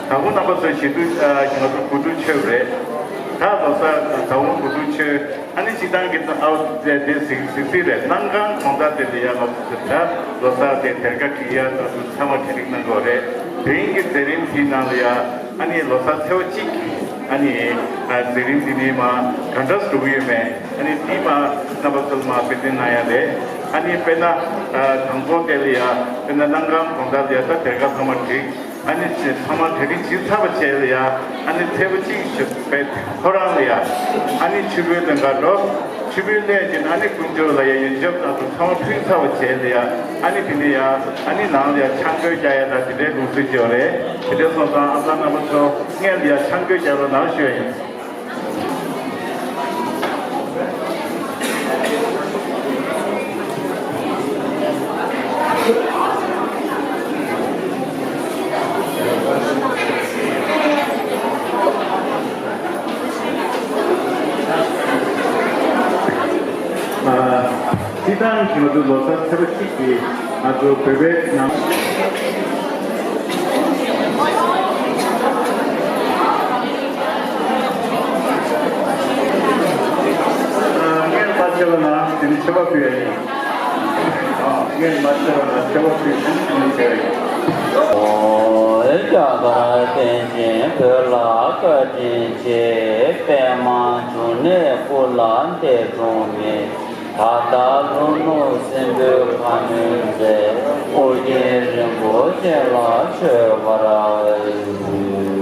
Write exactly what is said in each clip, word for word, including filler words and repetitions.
དང་པོ་རྣམ་པ་ཚོས་ཞུ་དུས་ང་ཚོ་དགུ་ཐུག་མཆོད་རེད། ད་ལོ་གསར་ད་དུང་དགུ་ཐུག་མཆོད། ཨ་ནི་སྤྱིར་བཏང་གི་ཨའོ་དེ་དེ་གཟིགས་གཟིགས་སྲིད་རེད། གནམ་གང་གང་ལྟར་དེ་ལ་ཡ་ལོ་ད་ལོ་གསར་དེ་དེར་ཀ་བྲིས་ཡ་ད་དུང་ཚང་མ་གྲ་སྒྲིག་གནང་དགོས་རེད། དེ་རིང་གི་མཛད་རིམ་དེའི་ནང་ལ་ཡ་ཨ་ནི་ལོ་གསར་ཚེས་པ་གཅིག་ཨ་ནི་མཛད་རིམ་འདི་ནི་མ་ག་འདྲ་འགྲོ་གི་ཡོད་མེད་ཨ་ནི་དེ་མ་རྣམ་པ་ཚོ་ལ་མ་དཔེ་སྟོན་གནང་ཡ་རེད། ཨ་ནི་དཔེར་ན་དང་པོ་དེ་ལ་ཡ་དཔེར་ན་གནམ་གང་གང་ལྟར་ལ་ཡ་ད་དེར་ཀ་ཚང་མ་བྲིས། ཨ་ནི་ཚང་མ་གྲ་སྒྲིག་བྱས་ཚར་བ་བྱས་ལ་ཡ། ཨ་ནི་ཚེས་པ་གཅིག་ཞོགས་པའི་ཐོ་རངས་ལ་ཡ། ཨ་ནི་ཆུ་བོའི་ལ་འགག་འགྲོ། ཆུ་བོའི་ལས་ཀྱི་ཨ་ནི་དཀོན་མཆོག་ལ་ཡ་ཡོན་ཆབ་དང་དུ་ཚང་མ་ཕུལ་ཚར་བ་བྱས་ལ་ཡ། ཨ་ནི་དེ་ནས་ཡ། ཨ་ནི་ནང་ལ་ཡ་ཆང་བསྐོལ་རྒྱག་ཡ་དང་དེ་འདྲའི་ལུགས་སྲོལ་ཅིག་ཡོད་རེད། དེ་འདྲ་སོང་ཙང་ཨ་ཙང་རྣམ་པ་ཚོ་སྔོན་ལ་ཡ་ཆང་བསྐོལ་རྒྱག་རོགས་གནང་ཞུ་ཡ་ཡིན། སྤྱིར་བཏང་གི་ང་ཚོ་ལོ་གསར་ཚེས་པ་གཅིག་གི་ང་ཚོ་བོད་པའི་ནང་། སྔོན་མ་ཆེ་བ་ལ་དེ་ནི་མཆོད་པ་ཕུལ་ཡ་ཡིན། སྔོན་མ་ཆེ་བ་ལ་མཆོད་པ་ཕུལ་ཡ་ཡིན། དེ་ནི་མཆོད་པ་ཡིན། ཨོ་རྒྱ་གར་བསྟན་འཛིན་བོད་ལ་བཀའ་དྲིན་ཆེ། པདྨ་འབྱུང་གནས་སྐུ་ལ་འདས་གྲོངས་མེད། ད་ལྟ་ལྷོ་ནུབ་སྲིན་པོའི་ཁ་གནོན་མཛད། ཨོ་རྒྱན་རིན་པོ་ཆེ་ལ་མཆོད་པར་འབུལ།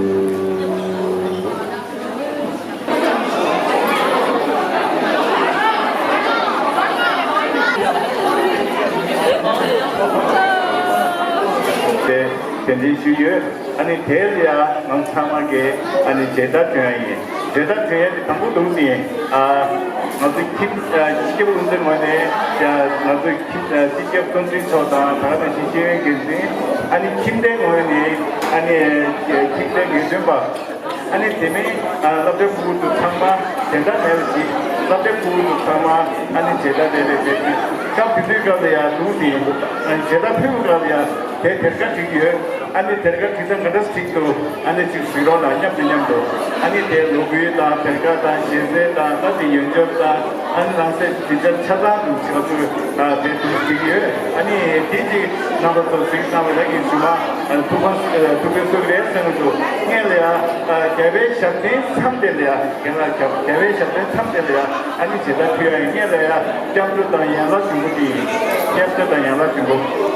དེ་དེ་འདྲའི་ཞུས་ཡོད། ཨ་ནི་དེ་ལ་ཡ་ང་ཚང་མ་གིས་ཨ་ནི་མཇལ་དར་སྒྲོན་ཡ་ཡིན། མཇལ་དར་སྒྲོན་ཡ་དེ་དང་པོ་དུང་ནི་ཨ་ང་ཚོ་ཁྱིམ་ཨ་སྤྱི་ཁྱབ་དབུ་མཛད་ངོས་ནས་ཡ་ང་ཚོ་ཁྱིམ་ཨ་སྤྱི་ཁྱབ་བསམ་གྲུབ་མཆོག་དང་ད་ག་ནང་བཞིན་ཤེས་ཡོན་འགན་འཛིན་ཨ་ནི་ཁྱིམ་སྡེ་ངོས་ནས་ཨ་ནི་ཁྱིམ་སྡེ་འགན་འཛིན་པ། ཨ་ནི་དེ་མིན་ཨ་སློབ་གྲྭའི་ཕྲུ་གུ་ཚོ་ཚང་མ་དེ་འདྲ་མེད་པ་ཞིག་སློབ་གྲྭའི་ཕྲུ་གུ་ཚོ་ཚང་མ་ཨ་ནི་བྱེད་ཐབས་རེ་རེ་བྱེད་དུས་སྐབས་དེ་དུས་སྐབས་ལ་ཡང་འདུག་སྟེ་ཨ་ནི་བྱེད་ཐབས་ཕུལ་བའི་སྐབས་ལ་ཡང་དེ་དེར་ཀ་བྲིས་ཡོད། ཨ་ནི་དེར་ཀ་བྲིས་ཚེ་ག་འདྲ་ཞིག་འདུག་ཨ་ནི་ཅིག་གཟིགས་རོགས་གནང་། མཉམ་དུ་མཉམ་དུ་ཨ་ནི་དེ་ལོ་རྒྱུས་དང་དེར་ཀ་དང་ཞལ་ཟས་དང་ད་དེ་ཡོན་ཆབ་དང་། ཨ་ནི་ནང་གསེས་འདི་ཚོ་ཆ་ཚང་དུ་ཆ་ཚུར་དེ་དུ་ཞིག་ཡོད། ཨ་ནི་དེ་ཅིག་རྣམ་པ་ཚོ་གཟིགས་གནང་བ་ལ་ཡིན་ཞུ་མ། ཐུགས་ཕན་ཐུགས་ཕན་གསོས་རེད་བསམ་གྱི་འདུག་སྔོན་ལ་ཡ་རྒྱལ་བའི་ཞབས་བརྟན་མཚམས་དེ་ལ་ཡ་རྒན་ལགས་རྒྱལ་བའི་ཞབས་བརྟན་མཚམས་དེ་ལ་ཡ་ཨ་ནི་བྱེད་ཐབས་ཕུལ་ཡ་ཡིན། སྔོན་ལ་ཡ་སྐྱབས་འགྲོ་དང་ཡན་ལག་འབྱུང་པོ་དེ་ཡིན། སྐྱབས་འགྲོ་དང་ཡན་ལག་འབྱུང་པོ།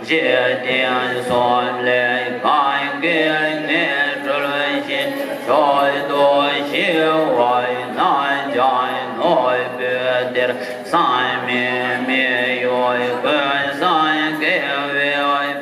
འཇིག་རྟེན་གསུམ་ལས་གང་གི་ངན་འགྲོ་ཞིང་མཆོག་ཏུ་ཞི་བ་ན་ཡང་ནོར་བུ་དེར་བསམ་མི་མི་ཡོང་ཀུན་བཟང་དགེ་བའི་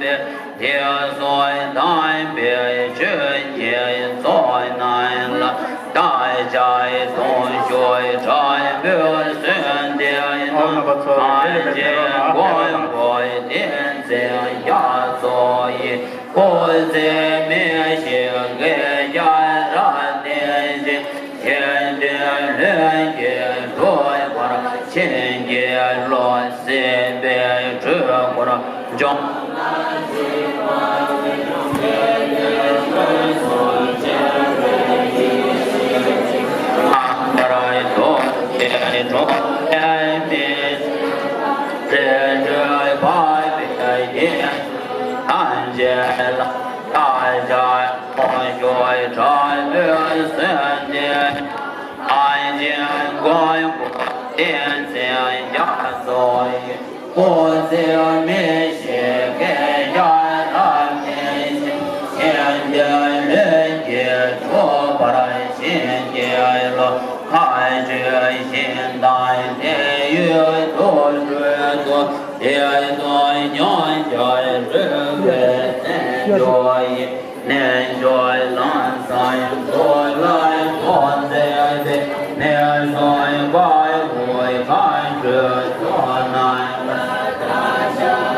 དཔལ། དེ་སོགས་དམ་པའི་ཆོས་ཀྱི་ཚོགས་རྣམས་ལ་བདག་ཅག་ལྟུང་ཤོར་དྲག་པོས་གསོལ་འདེབས་ན། གང་ཞིག་མགོན་པོ་བསྟན་འཛིན་རྒྱ་མཚོ་ཡི། སྐུ་ཚེ་མི་ཤིགས་བསྐལ་བརྒྱར་བརྟན་ཅིང་། དགེ་འདུན་ལྷན་གྱིས་སྒྲུབ་པར་བྱིན་གྱིས་རློབས། སྲིད་པའི་འཁྲུལ་འཁོར་འཇོམས། ཨ་ནི་མགོན་པོ་བསྟན་འཛིན་རྒྱ་མཚོ་ཡི། སྐུ་ཚེ་མི་ཤིགས་བསྐལ་བརྒྱར་བརྟན་ཅིང་། དགེ་འདུན་ལྷན་གྱིས་སྒྲུབ་པར་བྱིན་གྱིས་རློབས། མཁའ་སྤྱོད་ཞིང་དང་དེ་ཡི་དུར་ཁྲོད་དུ། བདེ་སྟོང་མྱོང་བྱར་རོལ་པའི་སེམས་མཆོག་ཡིས། གནས་མཆོག་ལམ་བཟང་ཚོགས་ལ་ཐོགས་མཛད་པའི། ནད་སོགས་བར་དུ་མཁའ་སྤྱོད་ཚོགས་རྣམས་ལ།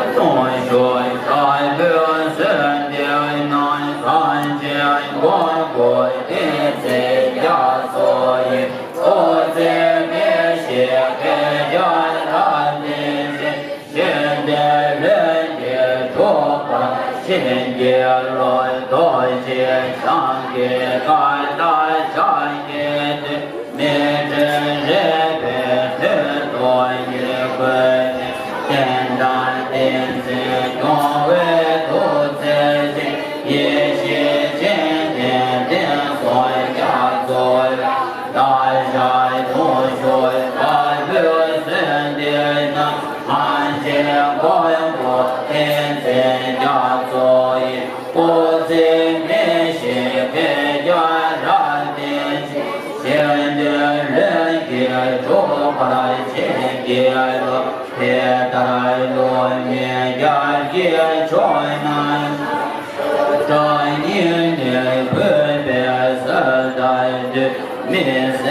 ལྟུང་ཤོར་དྲག་པོས་གསོལ་འདེབས་ན། གང་ཞིག་མགོན་པོ་བསྟན་འཛིན་རྒྱ་མཚོ་ཡི། སྐུ་ཚེ་མི་ཤིགས་བསྐལ་བརྒྱར་བརྟན་ཅིང་། དགེ་འདུན་ལྷན་གྱིས་སྒྲུབ་པར་བྱིན་གྱིས་རློབས། རྡོ་རྗེ་འཆང་གི་བཀའ་ལྟར་ཕྱག་བགྱིས་ཏེ། མི་འབྲལ་རེ་བའི་མཐུ་སྟོབས་ཀྱིས་བསྐུལ་ནས། རྟེན་དང་བསྟན་འཛིན་སྐྱོང་བའི་ཐུགས་རྗེ་ཅན། ཡེ་ཤེས་ཀྱི་སྤྱན་ལྡན་གཏེར་སྲུང་རྒྱ་མཚོ་ལ། བདག་ཅག་ལྟུང་ཤོར་དྲག་པོས་གསོལ་འདེབས་ན། གང་ཞིག་མགོན་པོ་བསྟན་འཛིན་རྒྱ་མཚོ་ཡི། སྐུ་ཚེ་མི་ཤིགས་བསྐལ་བརྒྱར་བརྟན་ཅིང་། དགེ་འདུན་ལྷན་གྱིས་སྒྲུབ་པར་བྱིན་གྱིས་རློབས། དེ་ལྟར་བསླུ་མེད་རྒྱ་ཆེན་མཆོག་རྣམས། སྐྲ་སྙིང་ནས་གུས་པས་གསོལ་བ་འདེབས། མི་ཟད་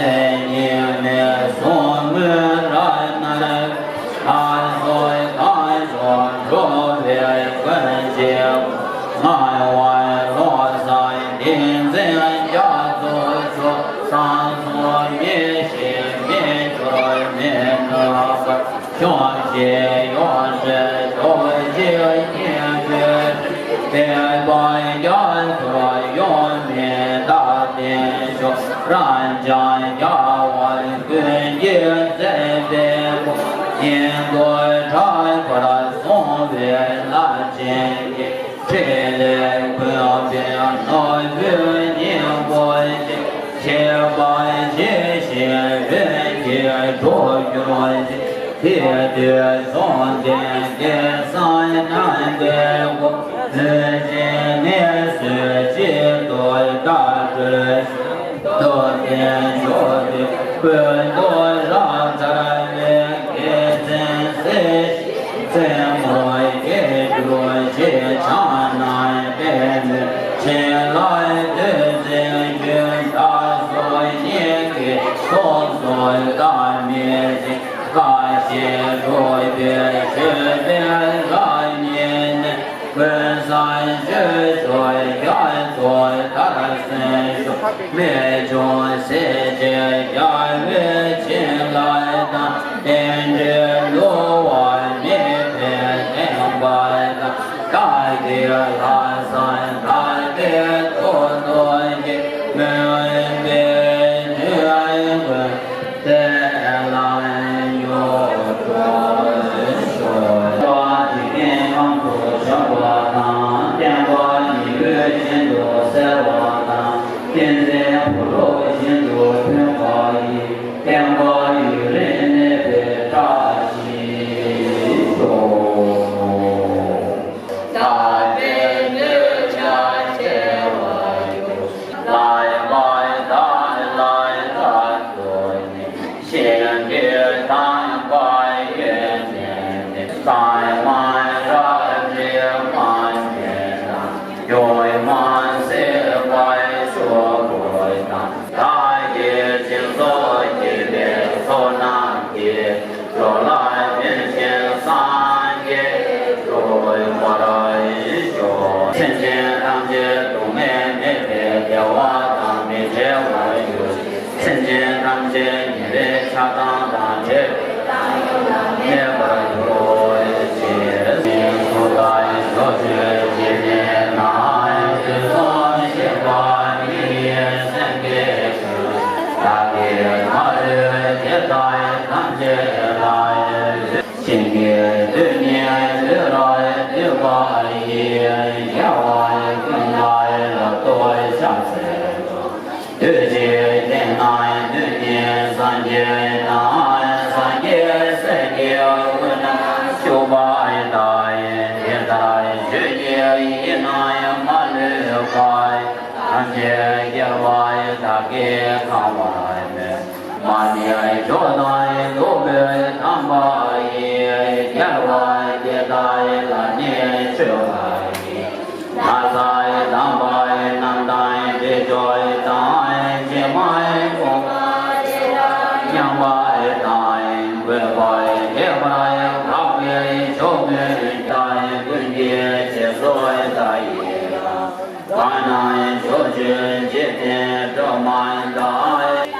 གཉིས་མེད་གསུང་མོས་རབ་གནས། ལྷ་ཚོགས་གང་བྱོན་འགྲོ་བའི་མགོན་གྱི། ངག་དབང་བློ་བཟང་ཏིང་འཛིན་རྒྱ་མཚོ་མཆོག་བཟང་གསུམ་མི་ཤིགས་མི་འགྱུར་མི་ནུབ་པ། གཤོམ་གཤེད་ཡོངས་བྲལ་སྟོབས་ཆེན་སྙིང་པོའི། དད་པ་རྒྱ་མཚོར་ཡོངས་སྨིན་རྟག་བརྟན་ཤོག་རབ་འབྱམས་རྒྱལ་བ་ཀུན་གྱིས་མཛད་པའི་སྐུ། ཉན་ཐོས་གྲགས་པར་གསུངས་པའི་བླ་ཆེན་གྱི། ཕྲིན་ལས་ཀུན་པའི་ནོར་བུའི་སྙིང་པོ་ཆེ། ཁྱད་པར་ཇི་བཞིན་རིམ་གྱིས་འགྲུབ་གྱུར་ཅིག་དེ་དུས་གསུང་རྟེན་སྐལ་བཟང་རྣམ་པའི་སྐུ། ལུས་ཅན་ངལ་གསོའི་དཀྱིལ་དུ་བཀྲ་གྲོལ་ཞིང་། སྟོབས་ལྡན་མཆོག་ཏུ་ཀུན་ཏུ་རབ་དར་བའི། དགེ་མཚན་སྲིད་ཞིའི་རྩེ་མོར་སྐྱེ་གྱུར་ཅིག་ཕྱག་ན་པདྨོས་བྱིན་རླབས་ ཀྱི་གྲོགས་ཀྱི་ཆོས་འཕེལ་ལ་ཉེ་གནས། ཀུན་བཟང་ཆོས་མཆོག་རྒྱ་མཚོ་མཐར་སོན་ཤོག་རྨད་བྱུང་སྲས་བཅས་རྒྱལ་བའི་བྱིན་རླབས་དང་། རྟེན་འབྲེལ་བསླུ་བ་མེད་པའི་བསྟན་པ་དང་། བདག་གི་ལྷག་བསམ་དག་པའི་ཐོག་ཏུ་ཡིད་སྨོན་པའི་དོན་ཀུན། དེ་ལ་མྱུར་དུ་ཤོག་དེ་ནས་ཁམས་སུ་བྱོན་པ་དང་། བསྟན་པ་ཉི་འོད་བཞིན་དུ་གསལ་བ་དང་། བསྟན་འཛིན་འབུམ་རམས་བཞིན་དུ་ཐོན་པ་ཡི། བསྟན་པ་ཡུན་རིང་གནས་པའི་བཀྲ་ཤིས་ཤོག་དག་པའི་གདུལ་བྱ་ཆེ་བ་ཡོད། བླ་མ་དག་ལ་རབ་ཏུ་བསྙེན། ཞིང་གི་དམ་པ་ཡོན་ཏན་ལྡན། གསང་སྔགས་རབ་འབྲིང་མ་ཉམས་དང་། ཡུམ་མ་བསྲེགས་པར་ཆོས་སྐུ་དང་། བདག་གི་སྦྱིན་སོགས་བགྱིས་པའི་བསོད་ནམས་ཀྱིས། འགྲོ་ལ་ཕན་ཕྱིར་སངས་རྒྱས་འགྲུབ་པར་ཤོག་སེམས་ཅན་ཐམས་ཅད་སྡུག་བསྔལ་མེད་པའི་བདེ་བ་དང་མི་འབྲལ་བར་གྱུར། སེམས་ཅན་ཐམས་ཅད་ཉེ་རིང་ཆགས་སྡང་དང་བྲལ་བའི་གནས་པར་གྱུར་ཅིག་སྨན་གཟུགས་དང་ཕྱོགས་བཅུའི་སྐྱེ་གནས་ན་དུས་གསུམ་གཤེགས་པ་ཉིད་ཡིད་སེམས་ཀྱི་ཆོས། བདག་གིས་མ་ལུས་དེ་དག་ཐམས་ཅད་ལ། བྱིན་གྱིས་རློབ་ནས་ལུས་རབ་བཏུད་པ་ཡིས། རྒྱལ་བ་ཀུན་ལ་རབ་ཏུ་ཕྱག་འཚལ་ལོ། བདུད་ཀྱི་སྡེ་ན་འདུས་ནས་སངས་རྒྱས་དང་། སངས་རྒྱས་སྲས་ཀྱི་དབུས་ན་བཞུགས་པ་དག་ཡིན། དེ་ལྟར་ཆོས་ཀྱི་དབྱིངས་རྣམས་མ་ལུས་པ། ཐམས་ཅད་རྒྱལ་བ་དག་གིས་གང་བར་མོས། མ་ཎི་བརྗོད་དང་བདུག་སྤོས་དམ་པ་ཡིས། རྒྱལ་བ་དེ་དག་ལ་ནི་མཆོད་པ་ཡིས། ན་བཟའ་དམ་པ་རྣམས་དང་དཀྲིས་མཆོག་དང་། ཕྱེ་མར་བུམ་པ་དེ་དག་མཉམ་པ་དང་། གོས་དཀར་ལེགས་པར་འཕགས་པའི་མཆོག་དངོས་དང་། ཀུན་གྱི་རྗེས་སུ་བདག་ཡི་རང་། གང་རྣམས་ཕྱོགས་བཅུའི་འཇིག་རྟེན་སྒྲོན་མ་དང་།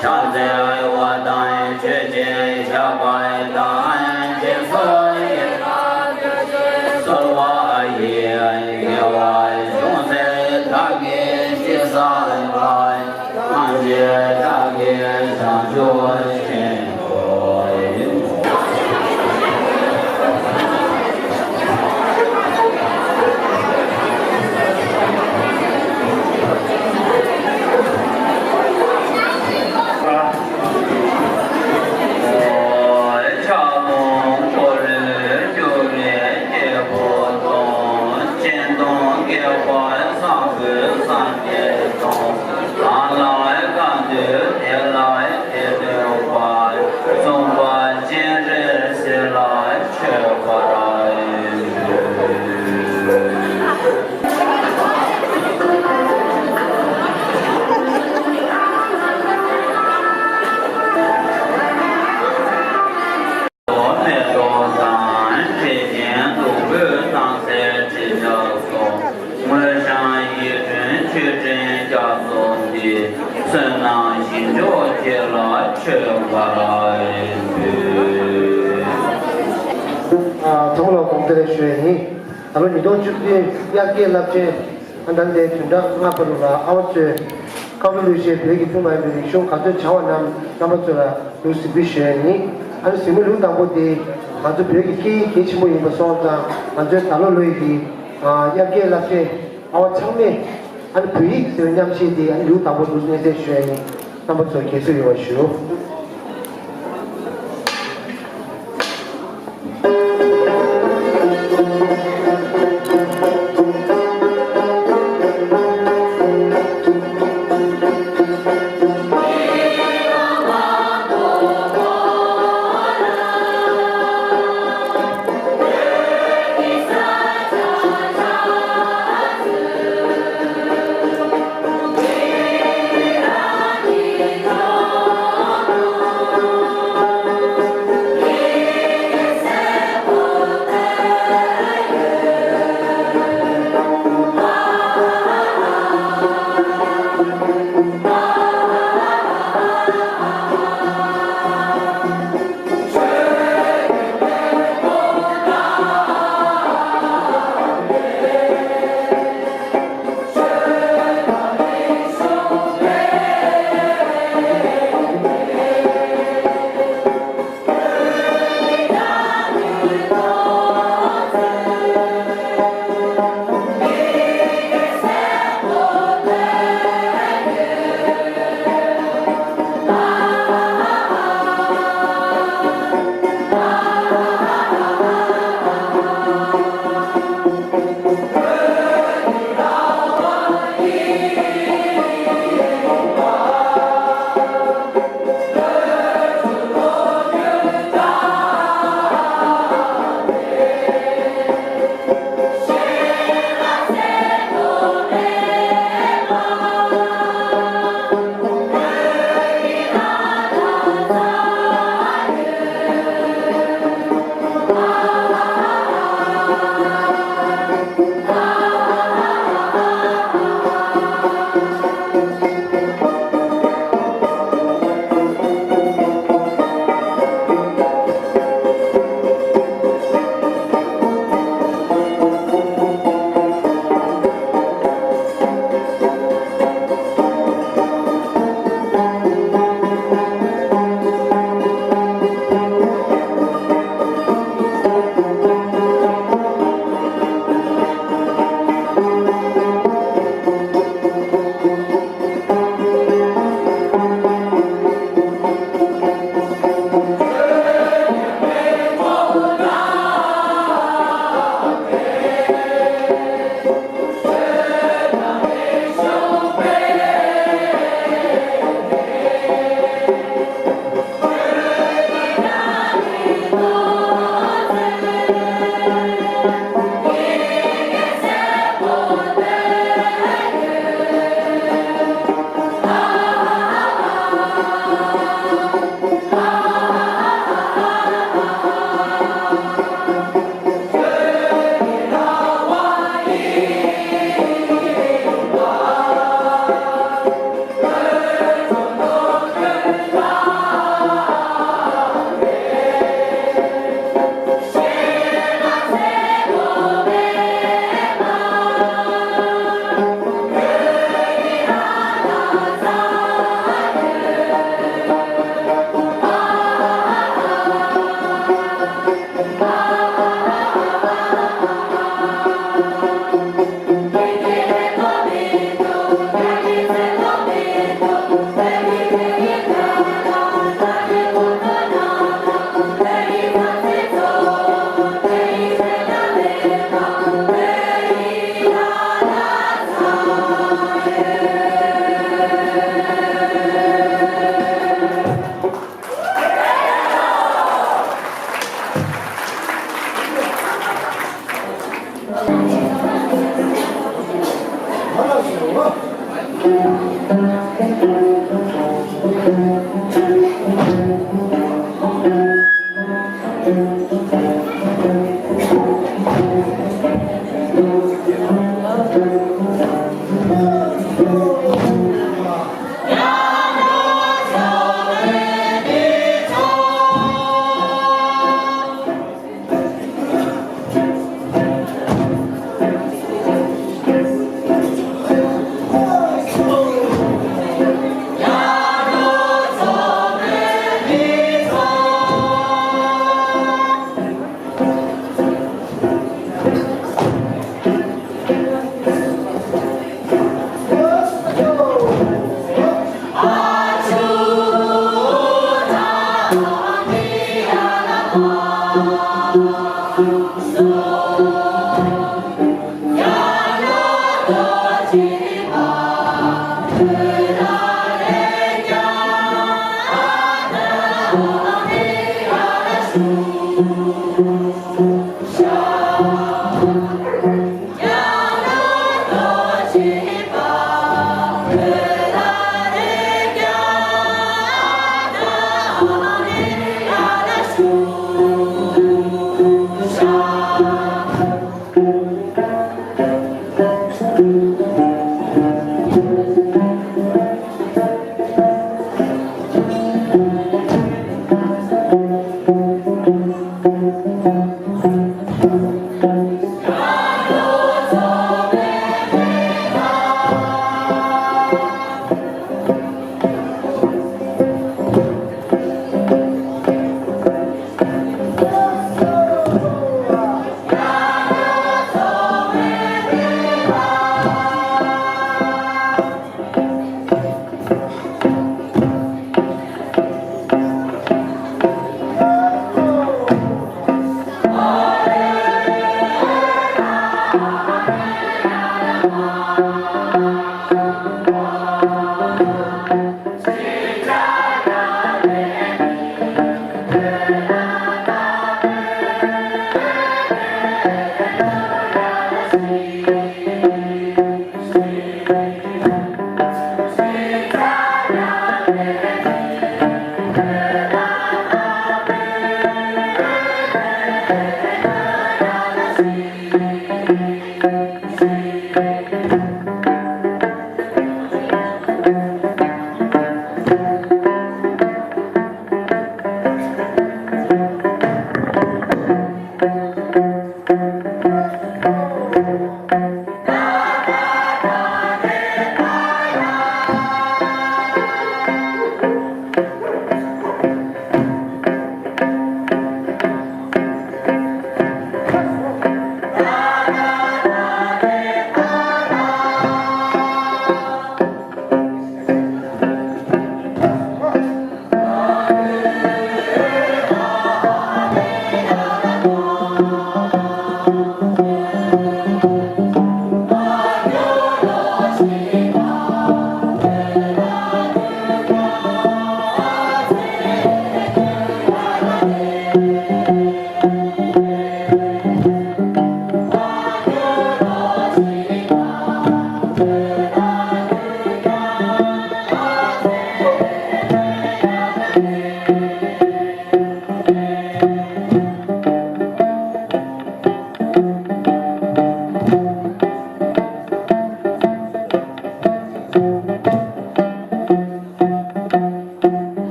ཕྱག་འཚལ་བ་དང་མཆོད་ཅིང་བཤགས་པ་དང་། སྦྱིན་སོགས་ཡི་རང་དུ་གསོལ་བ་ཡི། དགེ་བ་ཅུང་ཟད་བདག་གིས་ཅི་བསགས་པ། ཐམས་ཅད་བདག་གིས་བྱང་ཆུབ་ཕྱིར་བསྔོ། ཕྱག་སྟོང་འཁོར་ལོས་སྒྱུར་བའི་སྐྱེས་བུ་སྟོང་། སྤྱན་སྟོང་སྐྱེ་བ་བཟང་པོའི་སངས་རྒྱས་སྟོང་། གང་ལ་གང་འདུལ་དེ་ལ་དེ་འདུལ་བ། གསུངས་པ་སྤྱན་རས་གཟིགས་ལ་མཆོད་པར་འབུལ། མེ་ཏོག་དང་། བྲེ་ཅན་བདུག་སྤོས་བཏང་སའི་ཁྲི་ཆབ་སོགས། དངུལ་ཞང་ཡིད་སྤྲུལ་མཆོད་སྤྲིན་རྒྱ་མཚོ་འདི། བསོད་ནམས་ཞིང་མཆོག་ཁྱེད་ལ་མཆོད་པར་འབུལ། ཨ། ཚང་མ་ལ་དགོངས་འགལ་ཞུ་ཡ་ཡིན། ད་ལོ་ཉིས་སྟོང་བཅུ་བདུན་དབྱར་སྐྱེས་རླབས་ཆེན། ཨ། ད་ལྟའི་བདུན་ཕྲག་ལྔ་པ་ལ་ཨ་བ་ཚོས་ཀ་ལུ་ལུ་ཤེ་བོད་ཀྱི་ཐུན་མོང་མའི་རིག་གཞུང་ག་ཚོད་བྱ་བ་རྣམས་རྣམ་པ་ཚོ་ལ་ལུགས་གཟིགས་འབུལ་ཞུ་ཡ་ཡིན། ཨ་ནི་གཟིགས་མོ་ལུགས་དང་པོ་དེ་ང་ཚོ་བོད་ཀྱི་སྐད་ཡིག་གལ་ཆེན་པོ་ཡིན་པ་སོང་ཙང་། ང་ཚོའི་ད་ལོ་ལོ་ཡི་གི་ཨ། དབྱར་སྐྱེས་རླབས་ཆེན་ཨ་བ་ཚང་མས་ཨ་ནི་བོད་ཡིག་ཟེར་བའི་མཉམ་བཤད་དེ་ཨ་ནི་ལུགས་དང་པོ་ལུགས་གནས་ཚད་ཞུ་ཡ་ཡིན། རྣམ་པ་ཚོར་དགྱེས་གཟིགས་ཡོང་བ་ཞུ།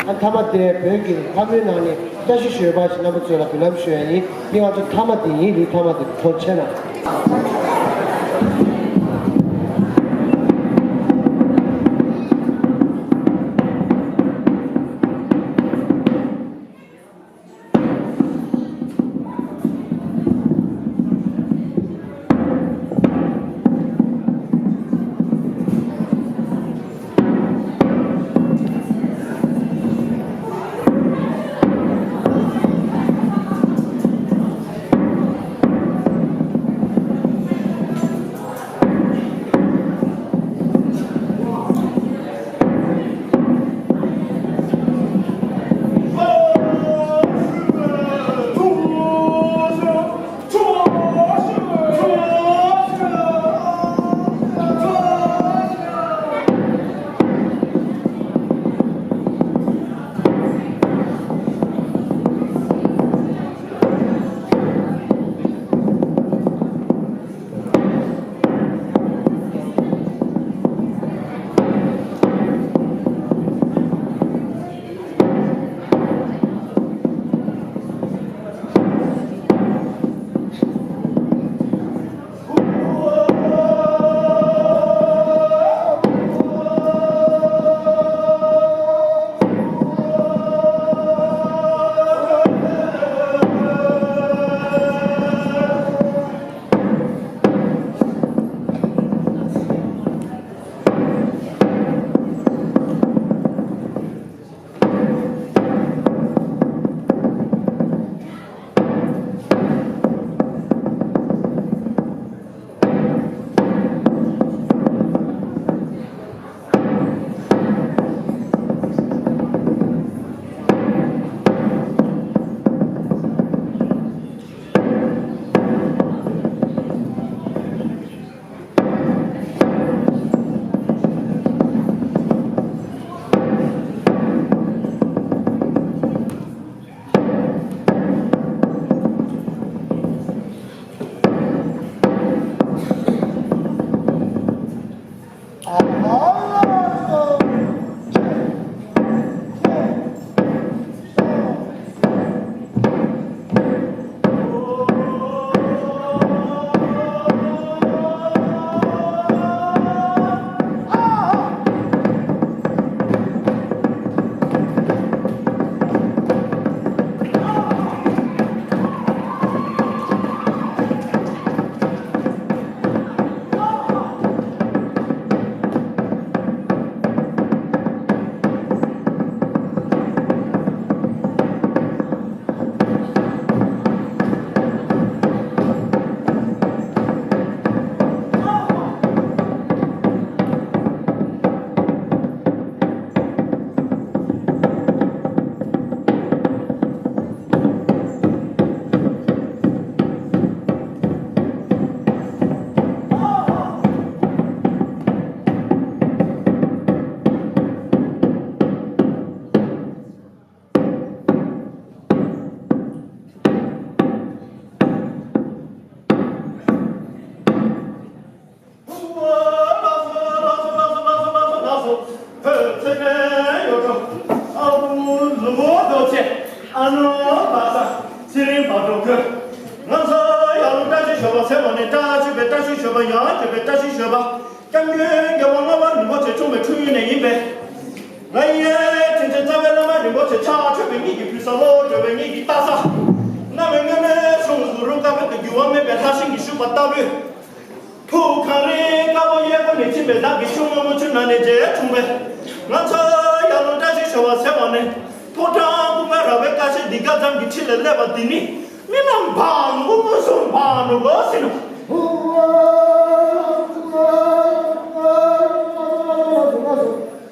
ཨ་མཐའ་མ་དེ་བོད་ཀྱི་ལྷ་མོའི་ནང་ནས་བཀྲ་ཤིས་ཞོལ་པ་ཞིག་རྣམ་པ་ཚོ་ལ་འབུལ་ལམ་ཞུ་ཡ་ཡིན། འདི་ང་ཚོ་མཐའ་མ་དེ་ཡིན། རིགས་མཐའ་མ་དེ་ཐོག་ཆེ་ན། རོགས་ཁྱོད། ང་ཚོ་ཡར་ལུང་བཀྲ་ཤིས་ཞོལ་པ་ཟེར་བ་ནི་བཀྲ་ཤིས་པའི་བཀྲ་ཤིས་ཞོལ་པ། ཡང་སྤྱོད་པའི་བཀྲ་ཤིས་ཞོལ་པ། སྐྱབས་མགོན་རྒྱལ་བ་ལྔ་པ་རིན་པོ་ཆེ་འཁྲུངས་པའི་འཁྲུངས་ཡུལ་ནས་ཡིན་པས། ང་ཡི་དྲིན་ཅན་རྩ་བའི་བླ་མ་རིན་པོ་ཆེ་ཕྱག་མཆོད་པའི་ཉིད་ཀྱི་ཕུལ་ས། བློ་གྲོས་པའི་ཉིད་ཀྱི་ལྟ་ས། བླ་མའི་སྔོན་མའི་གཞུང་གསུང་རབ་བཀའ་པོད་དུ་འགྱུར་བ་མེད་པའི་ལྷ་ཞིང་གི་བཞུགས་པ་ལྟ་བུའི། ཐུགས་གངས་རིའི་དཀར་པོ་གཡས་སྐོར་ནས་ཕྱིན་པའི་བདག་གི་ཆུ་སྔོན་མོ་ཆུ་ནང་ནས་རྗེས་འཁྲུངས་པའི། ང་ཚོ་ཡར་ལུང་བཀྲ་ཤིས་ཞོལ་པ་ཟེར་བ་ནི། ཕོ་བྲང་ཀུན་དགའ་ར་བའི་ཀ་ཤེད་འདི་ག་ཙམ་གྱི་འཁྲིས་ལ་སླེབས་པ་འདི་ནི། མི་རྣམས་འབངས་ནོ་གོ། མངོན་སུམ་འབངས་ནོ་གོ་ཟེར་ནོ།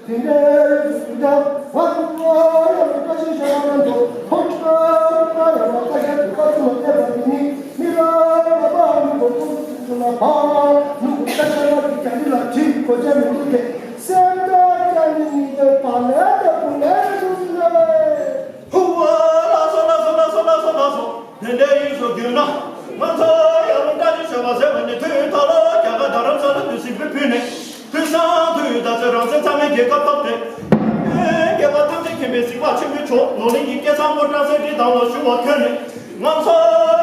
དེ་འདྲའི་སུ་དང་བར་དུ་ཡང་བཀྲ་ཤིས་ཤར་བ་ནང་དུ་ཕོ་བྲང་ཡང་བཀྲ་ཤིས་ཀྱི་བཀའ་ཚོམས་ལ་བལྟས་པ་ཡིན་ནི། མི་རབས་པ་མི་གོ་ཀུན་ཏུ་ལ་བག་ནུ་བཀྲ་ཤིས་ལ་གི་རྒྱ་རི་ལ་བྲིས་གོ་ཆ་མི་འདུག་གས། སེམས་ཐག་བཅད་ནས་ཉིད་དུ་བག་ལེབ་ཏུ་བུ་ལེབ་ཏུ་ཟིན་ལ་བས། ཧུ་ཝ། ལགས་སོ་ལགས་སོ་ལགས་སོ་ལགས་སོ་ལགས་སོ། དེ་འདྲའི་ཡིན་སོ་རྒྱུ་ན། ང་ཚོ་ཡར་ལུང་བཀྲ་ཤིས་ཞོལ་པ་ཟེར་བ་ནི་དུས་ད་ལོ་རྒྱ་གར་རྡ་རམ་ས་ལ་དུ་གཟིགས་པའི་ཕུལ་ནས། དུས་སང་དུས་ད་ཚོད་རང་བཙན་གཙང་མའི་རྒྱལ་ཁབ་ཐོབ་སྟེ། རྒྱལ་ཁབ་ཐམས་ཅད་མཁྱེན་པའི་གཟིགས་པ་ཆེན་པོའི་མཆོག་ནོར་གླིང་གི་སྐལ་བཟང་ཕོ་བྲང་གསེར་ཁྲིའི་འདབས་ལ་བཞུགས་པ་ཁྱོད་ནི། ང་ཚོ་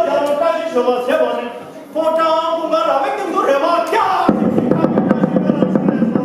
ཡར་ལུང་བཀྲ་ཤིས་ཞོལ་པ་ཟེར་བ་ནི། ཕོ་བྲང་ཀུན་དགའ་ར་བའི་སྟེང་དུ་རེ་བ་བཀྱག་ཅིག་ཞིག་བཀྲ་ཤིས་བཀྲ་ཤིས་བཀྲ་ལ་བཞུགས་ལས་སོ།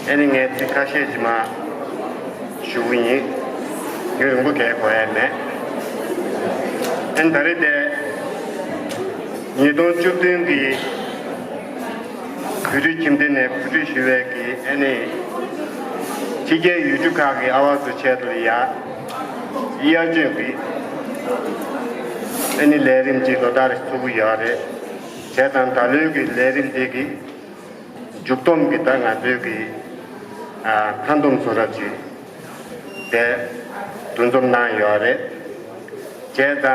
ཨ་ནི་ངས་ཚིག་ཁ་ཤས་ཅིག་མར་ཞུ་གི་ཡིན། ཡུན་རིང་པོ་གས་གོ་ཡ་མེད། ཨ་ནི་ད་རེས་དེ་ཉིས་སྟོང་བཅུ་བདུན་གྱི་བོད་ཕྲུག་ཁྱིམ་སྡེ་ནས་གོ་སྒྲིག་ཞུས་པའི་གི་ཨ་ནི་ཕྱི་རྒྱལ་ཡུལ་གྲུ་ཁག་གི་ཨ་བ་ཚོའི་ཆེད་དུ་ཡ་དབྱར་སྤྱོད་ཀྱི་ཨ་ནི་ལས་རིམ་ཅིག་ལོ་ལྟར་ཚུགས་ཀྱི་ཡོད་རེད། བྱས་ཙང་ད་ལོའི་གི་ལས་རིམ་འདི་གི་མཇུག་སྡོམ་གྱི་ད་ང་ཚོའི་གི་ཨ་མཐའ་སྡོམ་བཟོ་འདྲ་ཅིག་དེ་འདུ་འཛོམས་གནང་ཡོད་རེད། བྱས་ཙང་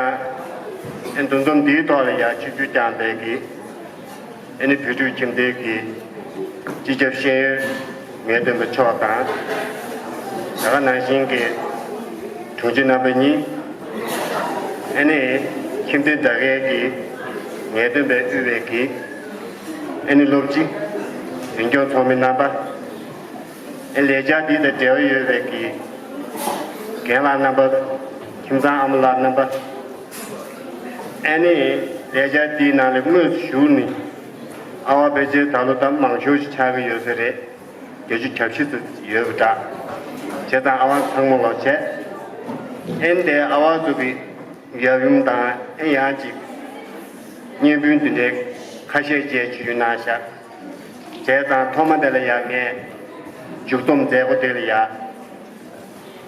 ཨ་འདུ་འཛོམས་འདིའི་ཐོག་ལ་ཡ་ཆིབས་བསྒྱུར་བསྐྱངས་པའི་གི་ཨ་ནི་བོད་ཕྲུག་ཁྱིམ་སྡེ་གི་ སྤྱི་ཁྱབ་ཤེས་ཡོན་ངེས་སྟོན་པ་མཆོག་དང་། ད་ག་ནང་བཞིན་གྱི་དྲུང་ཆེ་རྣམ་པ་གཉིས། ཨ་ནི་ཁྱིམ་མཚེས་དག་གའི་གི་ངེས་སྟོན་པའི་དབུས་པའི་གི་ཨ་ནི་སློབ་སྤྱི། འཛིན་སྐྱོང་ཚོགས་མི་རྣམ་པ། ཨ་ལས་འཆར་འདི་དང་འབྲེལ་བ་ཡོད་པའི་གི་རྒན་ལགས་རྣམ་པ། ཁྱིམ་ཚང་ཨ་མ་ལགས་རྣམ་པ། ཨ་ནི་ལས་འཆར་འདིའི་ནང་ལ་དངོས་སུ་ཞུགས་ནས་ཨ་བ་ཕལ་ཆེར་ད་ལོ་ད་མང་ཤོས་ཤིག་ཆགས་ཀྱི་ཡོད་ས་རེད། བརྒྱད་ཅུ་གྱ་བཞི་ཙམ་ཡོད་པ་འདྲ། བྱས་ཙང་ཨ་བ་ཚང་མ་ལོ་བྱས། ཨ་ནི་དེ་ཨ་བ་ཚོ་གི་ཡབ་ཡུམ་དང་ཨ་ཡང་ཅིག་བརྙན་འཕྲིན་འདི་འདྲའི་ཁ་ཤས་བཅས་ཇུས་གནང་ཤག་བྱས་ཙང་ཐོག་མ་དེ་ལ་ཡང་ངས་མཇུག་བསྡོམས་མཛད་སྒོ་དེ་ལ་ཡང་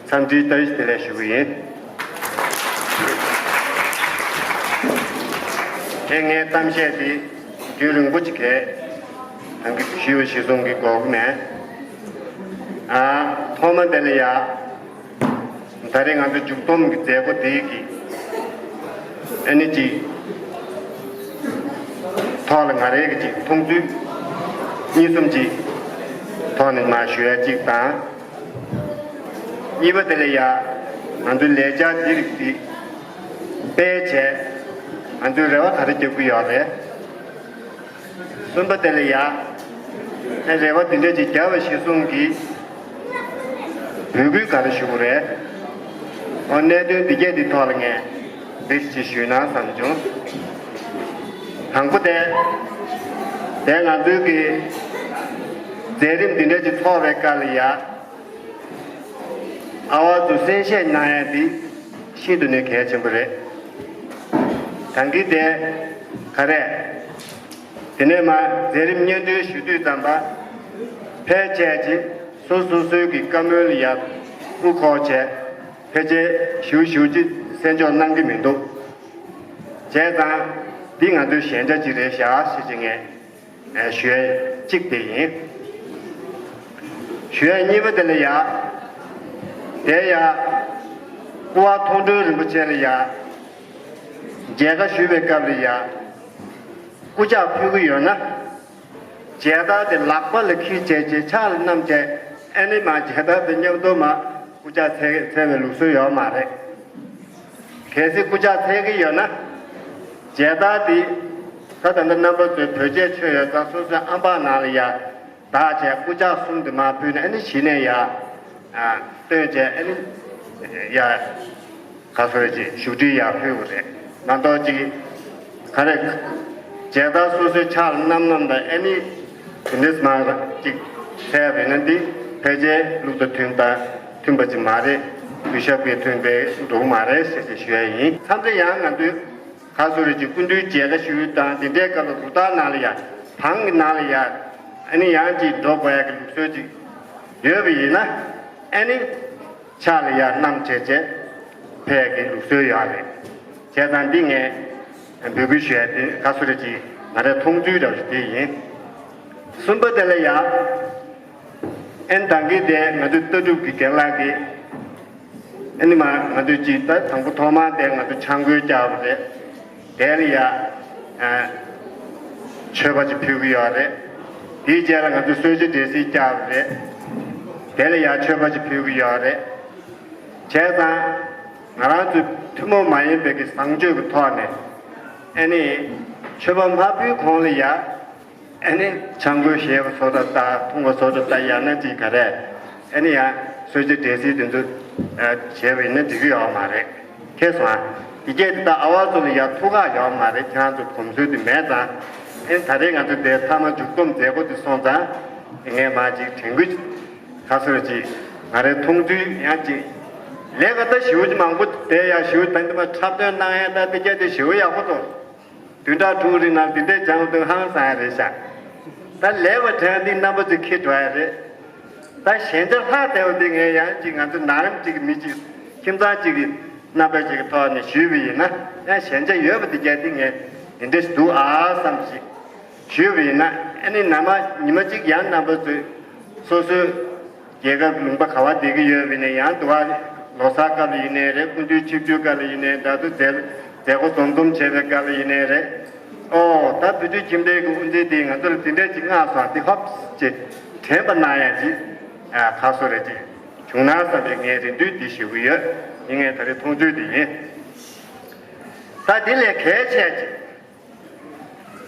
འཚམས་འདྲིའི་བཀྲ་ཤིས་བདེ་ལེགས་ཞུ་གི་ཡིན། དེ་ངའི་གཏམ་བཤད་འདི་རྒྱུན་རིང་པོ་ཅིག་གས་ད་གིན་ཞུས་པ་གཞིར་བཟུང་གི་དགོས་ཀྱི་མེད། ཨ། ཐོག་མ་དེ་ལ་ཡང་། ད་རེས་ང་ཚོ་མཇུག་བསྡོམས་ཀྱི་མཛད་སྒོ་དེའི་གི་ཨ་ནི་གཅིག་ཐོག་ལ་ང་རའི་གི་གཅིག་མཐོང་ཚུལ་གཉིས་གསུམ་གཅིག་ཐོག་ནས་མར་ཞུ་ཡ་གཅིག་དང་། གཉིས་པ་དེ་ལ་ཡ་ང་ཚོའི་ལས་འཆར་འདི་རིགས་འདི་སྤེལ་བྱས་ང་ཚོའི་རེ་བ་ག་རེ་རྒྱབ་ཀྱི་ཡོད་རེད། གསུམ་པ་དེ་ལ་ཡ། ཨེ་རེ་བ་འདི་འདྲ་ཅིག་བརྒྱབ་པ་གཞིར་བཟུང་གིས་འབོད་སྐུལ་ག་རེ་ཞུ་དགོས་རེད། འོ་གནད་དོན་འདི་གས་འདི་ཐོག་ལ་ངས་འདི་ཅིག་ཞུས་ན་བསམ་བྱུང་། དང་པོ་དེ། དེ་ང་ཚོའི་གི་མཛད་རིམ་འདི་འདྲ་ཅིག་ཚོགས་པའི་སྐབས་ལ་ཡ། ཨ་བ་ཚོ་གསན་བཤད་གནང་ཡ་འདི་ཤིན་ཏུ་ནས་གལ་ཆེན་པོ་རེད། ད་གིན་དེ་ག་རེ། དེ་ནས་མ་མཛད་རིམ་སྙན་སྒྲོན་ཞུ་དུས་ཙམ་པ། ཕལ་ཆེར་གྱིས་སོ་སོ་སོའི་གི་བཀའ་མོལ་ལ་ཡ་དབུ་འཁོར་བྱས། ཕལ་ཆེར་ཞུ་ཞུ་ཅིག་གསན་འཇོག་གནང་གི་མི་འདུག་བྱས་ཙང་འདི་ང་ཚོའི་ཞན་ཆ་ཅིག་རེད་ཤག་ཞེས་ཅིག་ངས་ཞུ་ཡ་གཅིག་དེ་ཡིན། ཞུ་ཡ་གཉིས་པ་དེ་ལ་ཡ། དེ་ཡ། སྐུ་བ་མཐོང་གྲོལ་རིན་པོ་ཆེ་ལ་ཡ། མཇལ་ཁ་ཞུ་བའི་སྐབས་ལ་ཡ། སྐུ་ཕྱག་ཕུལ་གྱི་ཡོད་ན། མཇལ་དར་དེ་ལག་པ་ལ་འཁྱེར་བྱས་བྱས་ཕྱག་ལ་བསྣམས་བྱས་ཨ་ནི་མ་མཇལ་དར་དེ་མཉམ་དུ་མ་སྐུ་ཕྱག་འཚལ་འཚལ་བའི་ལུགས་སྲོལ་ཡོད་མ་རེད། གལ་སྲིད་སྐུ་ཕྱག་འཚལ་གྱི་ཡོད་ན། མཇལ་དར་དེ་ད་ད་ལྟ་རྣམ་པ་ཚོའི་བོད་ཆས་མཆོད་ཡོད་ཙང་སོ་སོའི་ཨམ་བག་ནང་ལ་ཡ། བདག་བྱས་སྐུ་ཕྱག་གསུམ་དུ་མ་ཕུལ་ནས་ཨ་ནི་གཞི་ནས་ཡ། སྟོན་བྱས་ཨ་ནི། ཡ། ག་སོ་ཅིག་བཞུགས་ཁྲི་ཡར་ཕུལ་བ་རེད། མ་གཏོགས་ཅིག་ག་རེ། མཇལ་དར་སོ་སོའི་ཕྱག་ལ་བསྣམས་བསྣམས་དང་ཨ་ནི། དེ་འདྲས་མ་ཅིག་འཚལ་བས་ན་འདི་ཕལ་ཆེར་ལུགས་དང་མཐུན་པ་མཐུན་པ་ཅིག་མ་རེད། གུས་ཞབས་ཀྱི་མཐུན་པའི་འགྲོ་གི་མ་རེད་ཟེར་ཅིག་ཞུ་ཡ་ཡིན། མཚམས་རེ་ཡང་ང་ཚོའི། ག་སོ་རེ་ཅིག་སྐུ་མདུན་མཇལ་ཁ་ཞུ་དང་དེ་འདྲའི་སྐབས་ལ་རུ་སྟར་ནང་ལ་ཡ། བང་གི་ནང་ལ་ཡ། ཨ་ནི་ཡང་ཅིག་འགྲོ་དགོས་ཡ་གི་ལུགས་སྲོལ་ཅིག་ཡོད་པ་ཡིན་ན། ཨ་ནི། ཕྱག་ལ་ཡ་བསྣམས་བྱས་བྱས། ཕེབས་ཀྱི་ལུགས་སྲོལ་ཡོད་རེད། བྱས་ཙང་འདི་ངས་འབོད་སྐུལ་ཞུ་ཡ་དེ་ག་སོ་རེ་ཅིག་ང་རའི་མཐོང་ཚུལ་འདྲ་བོ་ཞིག་དེ་ཡིན། གསུམ་པ་དེ་ལ་ཡ། ཨན་དང་གི་དེ་ང་ཚོའི་ལྟ་གྲུབ་ཀྱི་རྒན་ལགས་ཀྱིས། ཨ་ནི་མ་ང་ཚོས་ཅིག་ད་དང་པོ་ཐོག་མར་དེ་ང་ཚོ་ཆང་བསྐོལ་བརྒྱབ་པ་རེད། དེ་ལ་ཡ། ཨ། མཆོད་པ་ཅིག་ཕུལ་གི་ཡོད་རེད། དེའི་རྗེས་ལ་ང་ཚོས་གསོལ་ཇ་འབྲས་སིལ་བརྒྱབ་པ་རེད། དེ་ལ་ཡ་མཆོད་པ་ཅིག་ཕུལ་གི་ཡོད་རེད། བྱས་ཙང་། ང་རང་ཚོའི་ཐུན་མོང་མ་ཡིན་པའི་གི་བཟང་སྤྱོད་ཀྱི་ཐོག་ནས། ཨ་ནི། མཆོད་པ་མ་ཕུལ་གོང་ལ་ཡ། ཨ་ནི་ཆང་བསྐོལ་བཞེས་པ་བཟོ་འདྲ་ལྟ་འཐུང་བ་བཟོ་འདྲ་ལྟ་ཡང་ན་ཅིག་ག་རེ། ཨ་ནི་ཡང་གསོལ་ཇ་འབྲས་སིལ་དེ་ཚོ་བྱས་པ་ཡིན་ན་འགྲིག་གི་ཡོད་མ་རེད། ཁྱེད་སོང་ཨ། དེ་སྐད་དེ་ད་ཨ་བ་ཚོ་ལ་ཡང་ཐུགས་ཁག་ཡོད་མ་རེད། ཁྱེད་རང་ཚོ་གོམས་སྲོལ་དེ་མེད་ཙང་། ཨ་ནི་ད་རེས་ང་ཚོ་དེ་མཐའ་མ་མཇུག་བསྡོམས་མཛད་སྒོ་དེ་སོང་ཙང་། ངས་མ་ཅིག་དྲན་སྐུལ་ཁ་སོར་ཅིག་ང་རའི་མཐོང་ཚུལ་ཡང་ཅིག་ལས་ཀ་ད་ཞེ་པོ་ཅིག་མང་པོ་དེ་ཡང་ཞེ་པོ་ད་འདི་མ་འཁྲབ་སྟོན་གནང་ཡ་ད་དེ་སྐད་དེ་ཞེ་པོ་ཡག་པོ་འདུག་བདུན་ཕྲག་དྲུག་རིང་ནང་འདི་འདྲའི་སྦྱང་དུས་ཧང་སང་ཡ་རེད་ཤག་ད་ལས་པ་དྲན་འདི་རྣམ་པ་ཚོས་ཁྱེར་འགྲོ་ཡ་རེད། ད་ཞན་ཆ་ལྷག་བསྡད་པ་འདི་ངས་ཡང་ཅིག་ང་ཚོ་ནང་རིམ་ཅིག་གི་མི་ཅིག་ཁྱིམ་ཚང་ཅིག་གི་རྣམ་པ་ཅིག་གི་ཐོག་ནས་ཞུས་པ་ཡིན་ན་ཡང་ཞན་ཆ་ཡོད་པ་འདི་རྒྱ་འདི་ངས་འདི་འདྲ་ཞིག་འདུག་ཨ་བསམ་ཞིག་ཞུས་པ་ཡིན་ན་ཨ་ནི་ནམ་ཉི་མ་གཅིག་ཡང་རྣམ་པ་ཚོས་སོ་སོའི་རྒྱལ་ཁབ་ལུང་པ་ག་བ་བསྡད་ཀྱི་ཡོད་པ་ཡིན་ན་ཡང་དུ་བ་ལོ་གསར་སྐབས་ལ་ཡིན་ནའི་རེད། སྐུ་མདུན་ཆིབས་བསྒྱུར་སྐབས་ལ་ཡིན་ནའི་འདྲ་འདུག་མཛད་མཛད་སྒོ་འཛོམས་འཛོམས་བྱེད་པའི་སྐབས་ལ་ཡིན་ནའི་རེད། ཨོ་ད་བོད་ཕྲུག་ཁྱིམ་སྡེའི་གི་དབུ་འཛིན་དེས་ང་ཚོ་ལ་དེ་འདྲ་ཅིག་མངགས་སོང་། དེ་ཧོབ་ཅིག་དྲན་པ་གནང་ཡ་ཅིག་ཨ་ཁ་སོ་རེ་ཅིག་བྱུང་ན་བསམ་པའི་ངའི་རེ་འདུན་དེ་ཞུ་གི་ཡོད། འདི་ངའི་ད་རེས་མཐོང་ཚུལ་དེ་ཡིན། ད་དེ་ལས་གལ་ཆེ་ཅིག་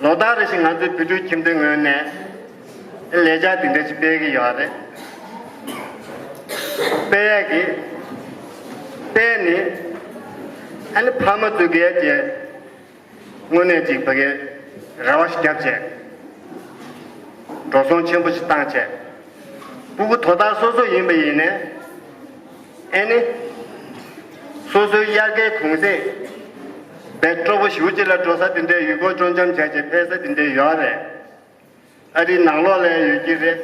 ལོ་ལྟར་རེ་བཞིན་ང་ཚོའི་བོད་ཕྲུག་ཁྱིམ་སྡེ་ངོས་ནས་ལས་འཆར་དེ་འདྲ་ཅིག་སྤེལ་གི་ཡོད་རེད། སྤེལ་ཡ་གི་སྤེལ་ནི་ཨ་ནི་ཕ་མ་ཚོ་གིས་ཀྱི་དངོས་གནས་ཅིག་ཕ་གིའི་རེ་བ་ཞིག་བརྒྱབ་བྱས། འགྲོ་སོང་ཆེན་པོ་ཞིག་བཏང་བྱས། སྤུ་གུ་དོ་བདག་སོ་སོ་ཡིན་པ་ཡིན་ནའི། ཨེ་ནི། སོ་སོའི་དབྱར་ཁའི་གུང་སེང་། བས་སྤྲོ་པོ་ཞེ་པོ་ཅིག་ལ་འགྲོ་ས་དེ་འདྲའི་ཡུལ་སྐོར་སྤྲོ་འཆམ་བྱས་བྱས་ཕེབས་ས་དེ་འདྲའི་ཡོད་རེད། ཨ་རིའི་ནང་ལོགས་ལ་ཡོད་ཀྱི་རེད།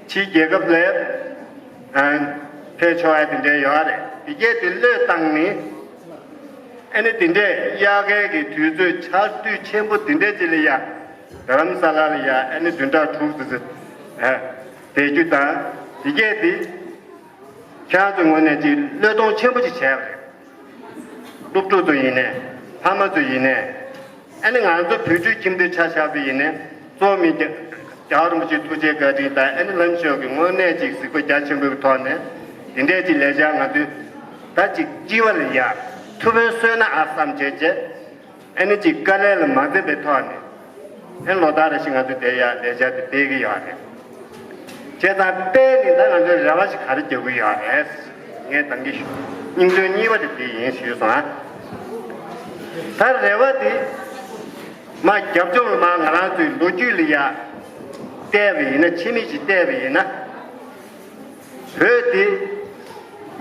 ཕྱིའི་རྒྱལ་ཁབ་ལ་ཨ་ཕེབས་ཆོག་ཡ་དེ་འདྲའི་ཡོད་རེད། དེ་གས་དེ་བློས་བཏང་ནས། ཨ་ནི་དེ་འདྲས་དབྱར་ཁའི་གི་དུས་ཚོད་ཆར་དུས་ཆེན་པོ་དེ་འདྲས་ཅིག་ལ་ཡ། རྡ་རམ་ས་ལ་ལ་ཡ་ཨ་ནི་བདུན་ཕྲག་དྲུག་ཙམ་ཙམ་ཨ་བསྡད་རྒྱུ་དང་། དེ་གས་དེ་ཁྱེད་རང་ཚོའི་ངོས་ནས་ཅིག་བློས་གཏོང་ཆེན་པོ་ཅིག་བྱས་པ་རེད། སློབ་ཕྲུག་ཚོ་ཡིན་ནའི་ཕ་མ་ཚོ་ཡིན་ནའི། ཨ་ནི་ང་ཚོ་བོད་ཕྲུག་ཁྱིམ་སྡེ་ཆ་བཞག་པ་ཡིན་ནའི་གཙོ་བོ་མི་རྒྱ་རྒྱལ་བ་རིན་པོ་ཆེའི་ཐུགས་རྗེ་བཀའ་དྲིན་དང་ཨ་ནི་བླ་མ་མཆོག་གིས་དངོས་གནས་ཅིག་གཟིགས་པ་རྒྱ་ཆེན་པོའི་ཐོག་ནས་དེ་འདྲས་ཅིག་ལས་འཆར་ང་ཚོས་ད་ཅིག་སྤྱི་བ་ལ་ཡ་ཐུབ་ཕན་གསོས་ན་ཨ་བསམ་བྱས་བྱས། ཨ་ནི་ཅིག་དཀའ་ལས་ལ་མ་འཛེམས་པའི་ཐོག་ནས་ཨ་ནི་ལོ་ལྟར་རེ་བཞིན་ང་ཚོས་དེ་ཡ་ལས་འཆར་དེ་སྤེལ་གི་ཡོད་རེད། བྱས་ཙང་སྤེལ་ནས་ད་ང་ཚོས་རེ་བ་ཞིག་ག་རེ་རྒྱག་གི་ཡོད་རེད། ངས་ད་གིན་ཞུ་སྙིང་དོན་གཉིས་པ་དེ་དེ་ཡིན་ཞུས་སོང་ཨ། ད་རེ་བ་དེ་མ་རྒྱབ་ལྗོངས་ལ་མ་ང་རང་ཚོའི་ལོ་རྒྱུས་ལ་ཡ་བལྟས་པ་ཡིན་ན། ཕྱི་མིག་ཅིག་བལྟས་པ་ཡིན་ན། བོད་དེ་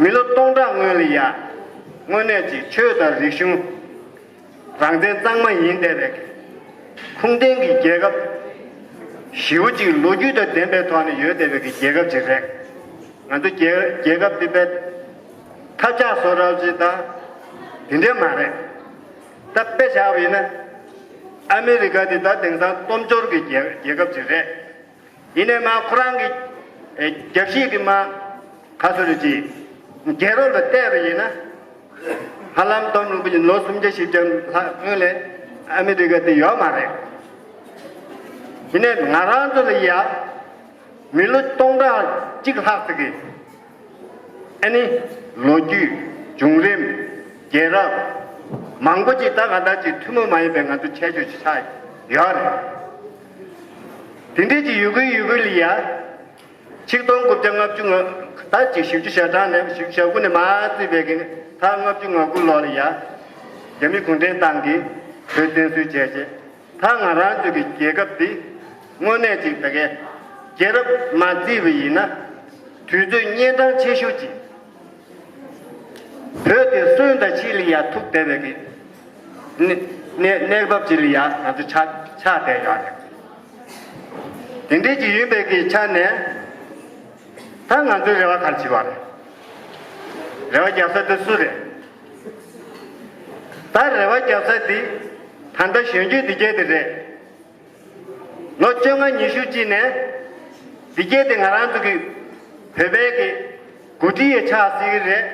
མི་ལོ་སྟོང་ཕྲག་སྔོན་ལ་ཡ་དངོས་གནས་ཀྱི་ཆོས་དང་རིག་གཞུང་རང་བཙན་གཙང་མ་ཡིན་བསྡད་པའི་ཁུངས་ལྡན་གྱི་རྒྱལ་ཁབ་ཞེ་པོ་ཅིག་ལོ་རྒྱུས་དང་ལྡན་པའི་ཐོག་ནས་ཡོད་བསྡད་པའི་རྒྱལ་ཁབ་ཅིག་རེད། ང་ཚོ་རྒྱལ་རྒྱལ་ཁབ་འདི་དཔེ་ཐབས་ཆག་བཟོ་འདྲ་ཅིག་དང་དེ་འདྲ་མ་རེད། ད་དཔེ་བཞག་པ་ཡིན་ན་ཨ་མི་རི་ཀ་འདི་ད་དེང་སང་སྟོབས་འབྱོར་གྱི་རྒྱལ་རྒྱལ་ཁབ་ཅིག་རེད། ཡིན་ནའི་མ་ཁོ་རང་གི་ཨེ་རྒྱབ་བཤིག་གི་མ་ཁ་སོ་རེ་ཅིག་རྒྱལ་རབས་ལ་བལྟས་པ་ཡིན་ན། ཧ་ལམ་སྟོང་ལུང་པ་ལོ་སུམ་བརྒྱ་བཞི་བརྒྱ་ལྷག་སྔོན་ལས་ཨ་མི་རི་ཀ་དེ་ཡོད་མ་རེད། ཡིན་ནའི་ང་རང་ཚོ་ལ་ཡ་མི་ལོ་སྟོང་ཕྲག་གཅིག་ལྷག་ཙམ་གྱི་ཨ་ནི་ལོ་རྒྱུས། བྱུང་རིམ། རྒྱལ་རབས། མང་པོ་ཅིག་ད་ག་ད་ཅིག་ཐུན་མོང་མ་ཡིན་པའི་ང་ཚོ་ཁྱད་ཆོས་ཅིག་ཆགས་ཡོད་རེད། དེ་འདྲས་ཅིག་ཡོད་དགོས་ཡོད་དགོས་ལ་ཡ། ཆིག་སྟོང་དགུ་བརྒྱ་ལྔ་བཅུ་ང་ད་ཅིག་བཞི་བཅུ་ཞེ་གྲངས་ནས་བཞི་བཅུ་ཞེ་དགུ་ནས་མར་བརྩིས་པའི་གི་ད་ལྔ་བཅུ་ང་དགུ་ལོ་ལ་ཡ། རྒྱ་མི་གུང་ཁྲན་ཏང་གིས་བོད་བཙན་འཛུལ་བྱས་རྗེས། ད་ང་རང་ཚོའི་གི་རྒྱལ་ཁབ་འདི་དངོས་གནས་ཅིག་ད་གའི་རྒྱལ་རབས་མ་བརྩིས་པ་ཡིན་ན། དུས་ཚོད་གཉན་འཕྲང་ཆེ་ཤོས་ཅིག་བོད་དེ་སོན་དང་ཕྱིས་ལ་ཡ་ཐུག་བསྡད་པའི་གི་གནས་གནས་གནས་བབ་ཅིག་ལ་ཡ་ང་ཚོ་ཆགས་ཆགས་བསྡད་ཡོད་རེད། དེ་འདྲས་ཅིག་ཡིན་པའི་གི་ཆ་ནས་ད་ང་ཚོའི་རེ་བ་ག་རེ་བྱེད་པ་རེད། རེ་བ་རྒྱབ་ས་དེ་སུ་རེད། ད་རེ་བ་རྒྱབ་ས་དེ་ད་ལྟ་གཞོན་སྐྱེས་འདི་གས་དེ་རེད། ལོ་བཅོ་ལྔ་ཉི་ཤུ་ཅིག་ནས་འདི་གས་དེ་ང་རང་ཚོ་གི་བོད་པའི་གི་འགོ་ཁྲིད་ཡི་ཆགས་སྲིད་གི་རེད།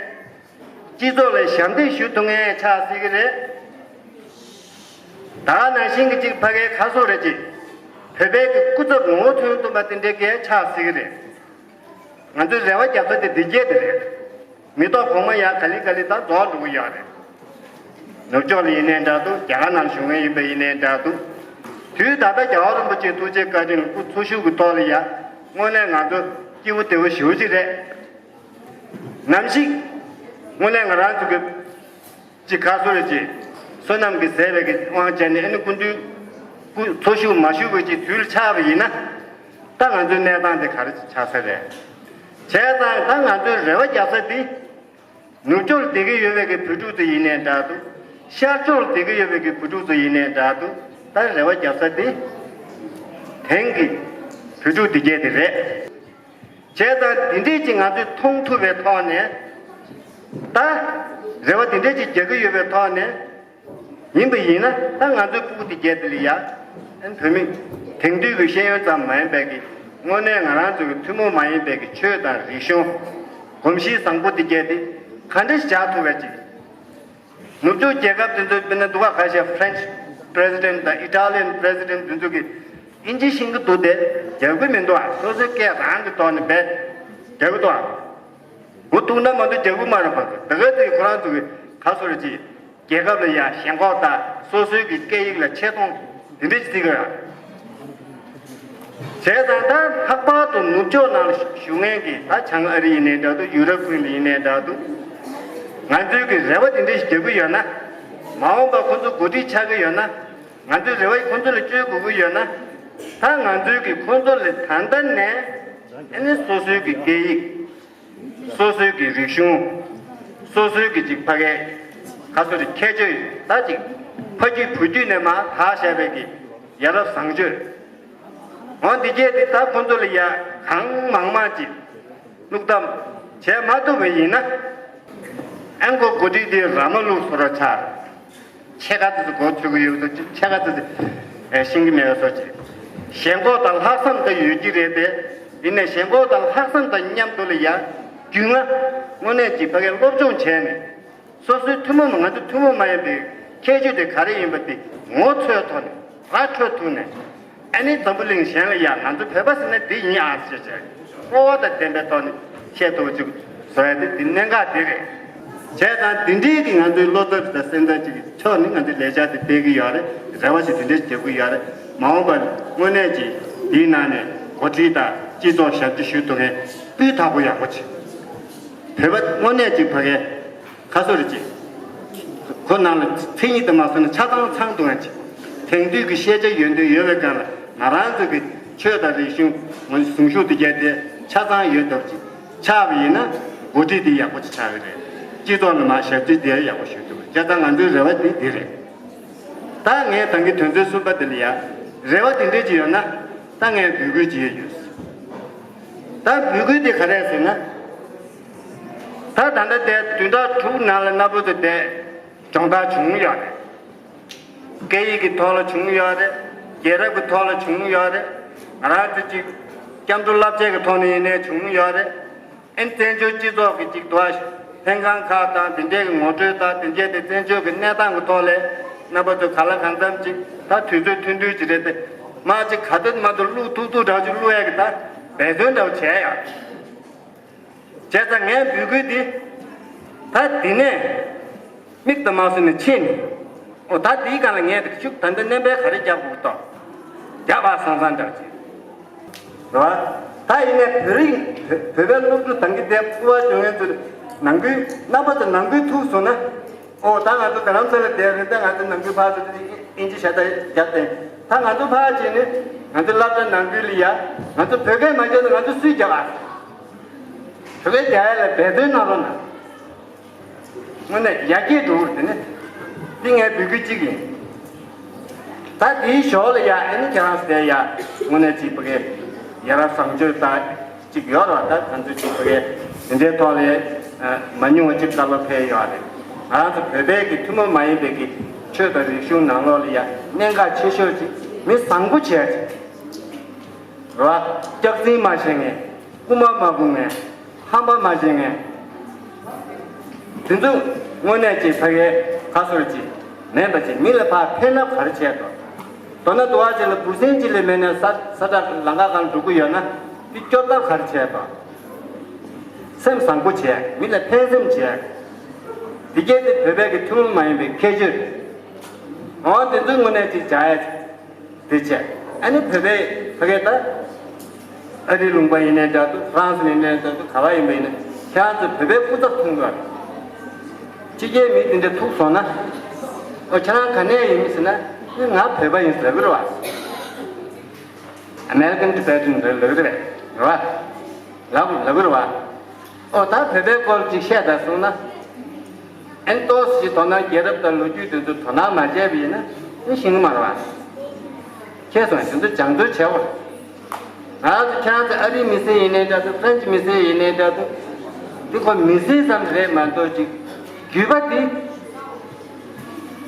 སྤྱི་ཚོགས་ལ་ཞབས་འདེགས་ཞུ་ཐུབ་མཁན་ཆགས་སྲིད་གི་རེད། ད་ག་ནང་བཞིན་གི་ཅིག་ཕ་གའི་ཁ་སོ་རེ་ཅིག་བོད་པའི་གི་སྐུ་ཚབ་ངོ་བོ་མཚོན་ཐུབ་པ་དེ་འདྲའི་གས་ཆགས་སྲིད་གི་རེད། ང་ཚོའི་རེ་བ་རྒྱབ་ས་དེ་འདི་གས་དེ་རེད། མི་ཐོག་གོང་མ་ཡང་ག་ལེ་ག་ལེ་ད་རྫོགས་འགྲོ་གི་ཡོད་རེད། ནུབ་ཕྱོགས་ལ་ཡིན་ནའི་འདྲ་འདུག་རྒྱ་གར་ནང་བཞུགས་མཁན་ཡིན་པ་ཡིན་ནའི་འདྲ་འདུག་དུས་ད་ལྟ་རྒྱལ་བ་རིན་པོ་ཆེའི་ཐུགས་རྗེ་བཀའ་དྲིན་སྐུ་འཚོ་བཞུགས་ཀྱི་ཐོག་ལ་ཡ། དངོས་གནས་ང་ཚོ་སྐྱིད་པོ་བདེ་པོ་ཞེ་པོ་ཅིག་རེད། ནམ་ཞིག་དངོས་གནས་ང་རང་ཚོ་གི་ཅིག་ཁ་སོ་རེ་ཅིག་བསོད་ནམས་ཀྱི་ཟད་པའི་གི་དབང་བྱས་ནས་ཨ་ནི་སྐུ་མདུན་སྐུ་འཚོ་བཞུགས་མ་བཞུགས་པའི་ཅིག་དུས་ལ་ཆགས་པ་ཡིན་ན། ད་ང་ཚོའི་གནས་སྟངས་དེ་ག་རེ་ཆགས་ས་རེད། བྱས་ཙང་ད་ང་ཚོའི་རེ་བ་རྒྱག་ས་དེ། ནུབ་ཕྱོགས་ལ་བསྡད་ཀྱི་ཡོད་པའི་གི་བོད་ཕྲུག་ཚོ་ཡིན་ནའི་འདྲ་འདུག་ཤར་ཕྱོགས་ལ་བསྡད་ཀྱི་ཡོད་པའི་གི་བོད་ཕྲུག་ཚོ་ཡིན་ནའི་འདྲ་འདུག་ད་རེ་བ་རྒྱག་ས་དེ། དེང་གི་བོད་ཕྲུག་འདི་གས་དེ་རེད། བྱས་ཙང་འདི་འདྲས་ཅིག་ང་ཚོས་མཐོང་ཐུབ་པའི་ཐོག་ནས། ད་རེ་བ་འདི་འདྲས་ཅིག་རྒྱག་གི་ཡོད་པའི་ཐོག་ནས། ཡིན་པ་ཡིན་ན་ད་ང་ཚོའི་སྤུ་གུ་འདི་གས་དེ་ལ་ཡ། ཨན་བོད་མི་དེང་དུས་ཀྱི་ཤེས་ཡོན་ཙམ་མ་ཡིན་པའི་གི་དངོས་གནས་ང་རང་ཚོའི་གི་ཐུན་མོང་མ་ཡིན་པའི་གི་ཆོས་དང་རིག་གཞུང་། གོམས་གཤིས་བཟང་པོ་འདི་གས་དེ་ག་འདྲས་ཤིག་བྱ་ཐུབ་པ་ཅིག་ནུབ་ཕྱོགས་རྒྱལ་ཁབ་དེ་ཚོ་དཔེར་ན་འདུག་ག་ཁ་ཤས་ཕ་རན་སི་ President དང་Italian President དེ་ཚོ་གིས་ཨིན་ཇི་ཤེས་ཀྱི་འདུག་སྟེ་རྒྱག་གི་མི་འདུག་ཨ། སོ་སོའི་སྐད་རང་གི་ཐོག་ནས་བས་རྒྱག་གི་འདུག་ཨ། མགོ་ཐུག་ན་མ་གཏོགས་རྒྱག་གི་མ་རེད་པ། ད་ག་དེ་ཁོ་རང་ཚོ་གི་ག་སོ་རེ་ཅིག་རྒྱལ་ཁབ་ལ་ཡ་ཞེན་ཁོག་དང་སོ་སོའི་གི་སྐད་ཡིག་ལ་ཆེ་མཐོང་དེ་འདྲ་ཅིག་བརྩི་གི་ཡོད། བྱས་ཙང་ད་ལྷག་པར་དུ་ནུབ་ཕྱོགས་ནང་ལ་བཞུགས་མཁན་གྱི་ད་བྱང་ཨ་རི་ཡིན་ནའི་འདྲ་འདུག་ཡུ་རོབ་ཁུལ་ལ་ཡིན་ནའི་འདྲ་འདུག་ང་ཚོའི་གི་རེ་བ་དེ་འདྲ་ཞིག་རྒྱག་གི་ཡོད་ན། མ་འོངས་པར་ཁོ་ཚོ་འགོ་ཁྲིད་ཆགས་ཀྱི་ཡོད་ན། ང་ཚོའི་རེ་བ་ཁོ་ཚོ་ལ་བཅོལ་དགོས་ཀྱི་ཡོད་ན། ད་ང་ཚོའི་གི་ཁོ་ཚོ་ལ་ད་ལྟ་ནས་ཨ་ནི་སོ་སོའི་གི་སྐད་ཡིག་སོ་སོའི་གི་རིག་གཞུང་། སོ་སོའི་གི་ཅིག་ཕ་གའི་ཁ་སོ་རི་ཁྱད་ཆོས་ད་ཅིག་ཕ་རྒྱུད་བུ་རྒྱུད་ནས་མར་དར་བཞག་པའི་གི་ཡ་རབས་བཟང་སྤྱོད། འོ་འདི་སྐད་དེ་ད་ཁོང་ཚོ་ལ་ཡ་གང་མང་མང་ཅིག་བླུག་གཏམ་བྱས་མ་ཐུབ་པ་ཡིན་ན། ཨན་གོ་འགོ་ཁྲིད་དེ་ར་མ་ལུག་སོ་ར་ཆགས། ཕྱེད་ཀ་ཙམ་ཙམ་གོ་ཆོད་ཀྱི་ཡོད་ཚོ་ཅིག་ཕྱེད་ཀ་ཙམ་ཙམ་ཨེ་ཤེས་ཀྱི་མེད་པ་ཚོ་ཅིག་ཞེན་ཁོག་དང་ལྷག་བསམ་ད་ཡོད་ཀྱི་རེད་དེ། ཡིན་ནའི་ཞེན་ཁོག་དང་ལྷག་བསམ་དང་མཉམ་དུ་ལ་ཡ་རྒྱུས་མངའ་དངོས་གནས་ཀྱི་ཕ་གིར་སློབ་སྦྱོང་བྱས་ནས། སོ་སོའི་ཐུན་མོང་མ་ང་ཚོ་ཐུན་མོང་མ་ཡིན་པའི་ཁྱད་ཆོས་དེ་ག་རེ་ཡིན་པ་དེ་ངོ་འཕྲོད་ཐུབ་ནས་ར་འཕྲོད་ཐུབ་ནས། ཨ་ནི་འཛམ་བུ་གླིང་གཞན་ལ་ཡང་ང་ཚོ་བོད་པ་ཟེར་ན་འདི་ཡིན་ཨ་ཟེར་བྱས་སྤོབས་པ་དང་ལྡན་པའི་ཐོག་ནས་བཤད་ཐུབ་ཅིག་བཟོ་ཡ་དེ་འདི་གནད་འགག་དེ་རེད། བྱས་ཙང་འདི་འདྲའི་གི་ང་ཚོའི་བློ་འཚབ་དང་སེམས་འཚབ་ཅིག་གི་ཕྱོགས་ནས་ང་ཚོའི་ལས་འཆར་དེ་སྤེལ་གི་ཡོད་རེད། རེ་བ་ཞིག་དེ་འདྲའི་རྒྱག་གི་ཡོད་རེད། མ་འོངས་པར་དངོས་གནས་ཀྱི་འདིའི་ནང་ནས་འགོ་ཁྲིད་དང་སྤྱི་ཚོགས་ཞབས་ཕྱི་ཞུ་ཐུབ་མཁན་སྤུས་དག་པོ་ཡག་པོ་ཅིག་བོད་པ་དངོས་གནས་ཅིག་ཕ་གའི་ཁ་སོ་རེ་ཅིག་ཁོ་ནང་ལ་མཚན་ཉིད་དུ་མ་སོང་ན་ཆ་ཚང་ཚང་འདུག་ཡང་ཅིག་དེང་དུས་ཀྱི་ཤེས་བྱ་ཡོན་ཏན་ཡོད་པའི་སྒང་ལ་ང་རང་ཚོ་གི་ཆོས་དང་རིག་གཞུང་ངོས་ཟུང་ཤུགས་དེ་བརྒྱབ་སྟེ་ཆ་ཚང་ཡོད་ཐུབ་ཅིག་ཆགས་པ་ཡིན་ན་འགོ་ཁྲིད་དེ་ཡག་པོ་ཅིག་ཆགས་ཀྱི་རེད། སྤྱི་ཚོགས་ནང་མ་ཞབས་ཕྱི་དེ་ཡག་པོ་ཞུ་ཐུབ་རེད། བྱས་ཙང་ང་ཚོའི་རེ་བ་དེ་འདི་རེད། ད་ངས་ད་གིན་དོན་ཚན་གསུམ་པ་དེ་ལ་ཡ་རེ་བ་དེ་འདྲས་ཅིག་ཡོད་ན་ད་ངས་འབོད་སྐུལ་བྱེད་ཡ་ཡོད། ད་འབོད་སྐུལ་དེ་ག་རེ་ཟེར་ན། ད་ད་ལྟ་དེ་བདུན་ཕྲག་དྲུག་ནང་ལ་སྣ་བུ་དེ་དེ་སྦྱོང་བརྡར་བྱུང་ཡོད་རེད། སྐད་ཡིག་གི་ཐོག་ལ་བྱུང་ཡོད་རེད། རྒྱལ་རབས་ཀྱི་ཐོག་ལ་བྱུང་ཡོད་རེད། ང་རང་ཚོ་གཅིག་སྐྱབས་འགྲོ་བསླབ་བྱའི་གི་ཐོག་ནས་ཡིན་ནའི་བྱུང་ཡོད་རེད། ཨན་བཙན་བྱོལ་སྤྱི་ཚོགས་ཀྱི་གཅིག་དུ་ལྷན་ཁང་ཁག་དང་དེ་འདྲའི་གི་ངོ་སྤྲོད་དང་དེ་འདྲའི་དེ་བཙན་བྱོལ་གྱི་གནས་སྟངས་ཀྱི་ཐོག་ལས་རྣམ་པ་ཚོ་ག་ལ་གང་འཚམ་ཅིག་ད་དུས་ཚོད་ཐུང་ཐུང་ཅིག་རེད་དེ་མ་ཅིག་ག་དུས་མ་དུ་བླུག་ཐུག་ཐུག་འདྲ་ཅིག་བླུག་ཡ་གི་ད་འབད་བརྩོན་འདྲ་བོ་བྱས་ཡ། བྱས་ཙང་ངས་འབོད་སྐུལ་འདི་ད་འདི་ནས་མིག་ཏུ་མ་སོང་ནས་ཕྱིན་ནས་ཨོ་ད་འདིའི་སྒང་ལ་ངས་དེ་ཤུགས་ད་ལྟ་སྣོན་པ་ག་རེ་རྒྱག་དགོས་ཏོ་རྒྱག་པ་སང་སང་འདྲ་ཅིག་རེད་བ། ད་ཡིན་ནའི་བོད་རིགས་བོད་པའི་སློབ་ཕྲུག་དང་གི་དེ་སྐུ་བ་བྱུང་ཡན་ཚོས་ནང་ཁུལ་རྣམ་པ་ཚོ་ནང་ཁུལ་ཐུག་སོང་ན། ཨོ་ད་ང་ཚོ་རྡ་རམ་ས་ལ་བསྡད་རེད། ད་ང་ཚོ་ནང་ཁུལ་ཕར་ཚུར་ཨིན་ཇི་ཤ་སྟག་རྒྱབ་སྟེ་ད་ང་ཚོ་ཕར་ཕྱིན་ནས་ང་ཚོ་སློབ་གྲྭ་ནང་ཁུལ་ལ་ཡ་ང་ཚོ་བོད་སྐད་མ་བརྗོད་ན་ང་ཚོ་སུས་རྒྱབ་ཨ། བོད་སྐད་རྒྱག་ཡ་ལ་འབད་བརྩོན་གནང་རོགས་གནང་། དངོས་གནས་ཡར་རྒྱས་འགྲོ་གི་རེད་དེ་ནི། འདི་ངའི་འབོད་སྐུལ་གཅིག་ཡིན། ད་དེའི་ཞོར་ལ་ཡ་ཨ་ནི་ཁྱེད་རང་ཚོ་དེ་ཡ་དངོས་གནས་གཅིག་པ་གི་ཡ་རབས་བཟང་སྤྱོད་ད་གཅིག་ཡོད་རེད་བ། ད་ང་ཚོ་གཅིག་པ་གི་དེ་འདྲའི་ཐོག་ལ་ཡ་མ་ཉུང་བ་གཅིག་བཀའ་སློབ་ཕེབས་ཡོད་རེད། ང་རང་ཚོ་བོད་པའི་གི་ཐུན་མོང་མ་ཡིན་པའི་གི་ཆོས་དང་རིག་གཞུང་ནང་ལོགས་ལ་ཡ་གནད་འགག་ཆེ་ཤོས་གཅིག་མི་བཟང་པོ་བྱས་གཅིག་རེད་བ། སྐྱག་རྫུན་མ་བཤད་མཁན། རྐུ་མ་མ་རྐུ་མཁན། ཧམ་པ་མ་བྱེད་མཁན། དེ་ཚོ་དངོས་གནས་ཀྱི་ཕ་གིའི་ཁ་སོར་གྱི་མེད་པ་ཅིག་མི་ལ་ཕར་ཕན་ཐབས་ག་རེ་བྱས་འདུག་མདོར་ན་དུ་བ་ཅིག་ལ་འབུ་སྲིན་ཅིག་ལས་མེད་ནས་ས་ས་བཀྲ་ལམ་ཁ་སྒང་འགྲོ་གི་ཡོད་ན་དེ་སྐྱོབ་ཐབས་ག་རེ་བྱས་འདུག་སེམས་བཟང་པོ་བྱས། མི་ལ་ཕན་སེམས་བྱས། དེ་གས་དེ་བོད་པའི་གི་ཐུན་མོང་མ་ཡིན་པའི་ཁྱད་ཆོས་རེད། འོ་དེ་ཚོ་དངོས་གནས་ཅིག་བྱ་ཡ་ཅིག་དེ་བྱས། ཨ་ནི་བོད་པའི་ཕ་གི་ད་ཨ་རིའི་ལུང་པ་ཡིན་ནའི་འདྲ་འདུག་ཧྥ་རན་སི་ཡིན་ནའི་འདྲ་འདུག་ག་བ་ཡིན་པ་ཡིན་ན་ཁྱེད་རང་ཚོ་བོད་པའི་སྐུ་ཚབ་མཐོང་དགོས། ཕྱི་རྒྱལ་མི་དེ་འདྲ་ཐུག་སོང་ན། ཨོ་ཁྱེད་རང་ག་ནས་ཡིན་ཟེར་ན་ང་བོད་པ་ཡིན་ཟེར་གི་རེད་བ། American Tibetan རེད་ལབ་ཀྱི་རེད་བ། ལབ་ལབ་ཀྱི་རེད་བ། ཨོ་ད་བོད་པའི་སྐོར་ཅིག་བཤད་ད་གསུངས་ན། ཨན་ཏོག་ཙམ་ཞིག་དོ་སྣང་རྒྱལ་རབས་དང་ལོ་རྒྱུས་དེ་ཚོ་དོ་སྣང་མ་བྱས་པ་ཡིན་ན་ཨེ་ཤེས་ཀྱི་མ་རེད་བ། ཁྱེད་ཚོ་དེ་ཚོ་སྦྱང་བརྩོན་བྱེད་དགོས། ང་ཚོ་ཁྱེད་རང་ཚོ་ཨ་རིའི་མི་སེར་ཡིན་ནའི་འདྲ་འདུག་ཧྥ་རན་སི་མི་སེར་ཡིན་ནའི་འདྲ་འདུག་འདི་ཁོ་མི་སེར་ཙམ་རེད་མ་གཏོགས་ཅིག་རྒྱུད་པ་འདི་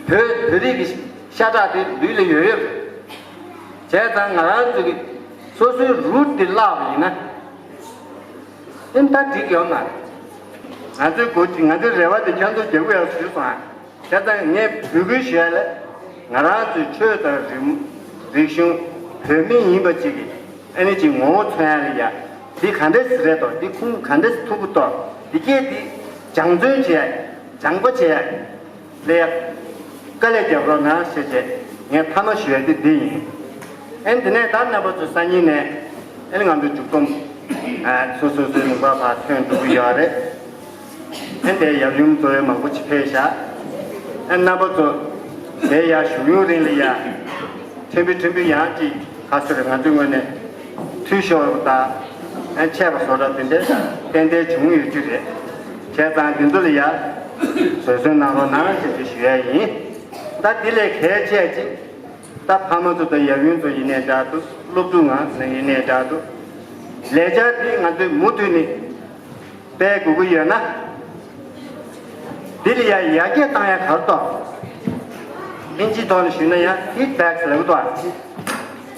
བོད་བོད་རིགས་ཀྱི་ཤ་ཁྲག་དེ་ལུས་ལ་ཡོད་ཡོད་རེད། བྱས་ཙང་ང་རང་ཚོ་གི་སོ་སོའི་རུ་དེ་བརླག་པ་ཡིན་ན། ཨེ་ད་འགྲིག་ཡོད་མ་རེད། ང་ཚོའི་འགོ་ཁྲིད་ང་ཚོའི་རེ་བ་དེ་ཁྱོད་ཚོ་རྒྱག་དགོས་ཡག་ཞུས་སོང་ཨ། བྱས་ཙང་ངས་འབོད་སྐུལ་ཞུ་ཡ་ལ། ང་རང་ཚོའི་ཆོས་དང་རིག་རིག་གཞུང་བོད་མི་ཡིན་པ་ཅིག་གི་ཨ་ནི་ཅིག་ངོ་བོ་མཚོན་ཡ་ལ་ཡ། འདི་ག་འདྲས་རེད་དོ། འདི་ཁུངས་ག་འདྲས་ཐུག་གི་འདུག། འདི་སྐད་འདི་སྦྱང་བརྩོན་བྱེད་ཡ། སྦྱང་པ་བྱེད་ཡ་ལ་ཡ། དཀའ་ལས་རྒྱབ་རོགས་གནང་ཞེས་བྱས་ངས་མཐའ་མ་ཞུ་ཡ་འདི་འདི་ཡིན། ཨ་ནི་དེ་ནས་ད་རྣམ་པ་ཚོ་སང་ཉིན་ནས་ཨ་ནི་ང་ཚོའི་མཇུག་སྡོམ་སོ་སོ་སོའི་ལུང་པ་ཕར་ཐོན་འགྲོ་གི་ཡོད་རེད། ཨ་ནི་དེ་ཡབ་ཡུམ་ཚོ་མང་པོ་ཅིག་ཕེབས་ཤག། ཨ་ནི་རྣམ་པ་ཚོ་དེ་ཡར་བཞུགས་ཡུན་རིང་ལ་ཡ། ཕྲན་བུ་ཕྲན་བུ་ཡང་ཅིག་ག་ཚོད་རེད། ང་ཚོའི་ངོས་ནས་འཐུས་ཤོར་བ་དང་ཨ་ནི་ཆད་པ་བཟོ་འདྲ་དེ་འདྲ་ཏན་ཏན་བྱུང་ཡོད་རྒྱུ་རེད། བྱས་ཙང་འདི་ཚོ་ལ་ཡ་བཟོད་བསྲན་གནང་རོགས་གནང་ཞེས་ཞུ་ཡ་ཡིན། ད་འདི་ལས་གལ་ཆེ་ཅིག། ད་ཕ་མ་ཚོ་དང་ཡབ་ཡུམ་ཚོ་ཡིན་ནའི་འདྲ་འདུག། སློབ་ཕྲུག་ང་ཚོ་ཡིན་ནའི་འདྲ་འདུག། ལས་འཆར་འདི་ང་ཚོས་མུ་མཐུད་ནས་སྤེལ་དགོས་ཀྱི་ཡོད་ན། འདི་ལ་ཡ་ཡར་རྒྱས་བཏང་ཡ་ག་རེ་འདུག། ཨིན་ཇིའི་ཐོག་ནས་ཞུས་ན་ཡང་ཕིཌ་བེག་ལབ་ཀྱི་འདུག།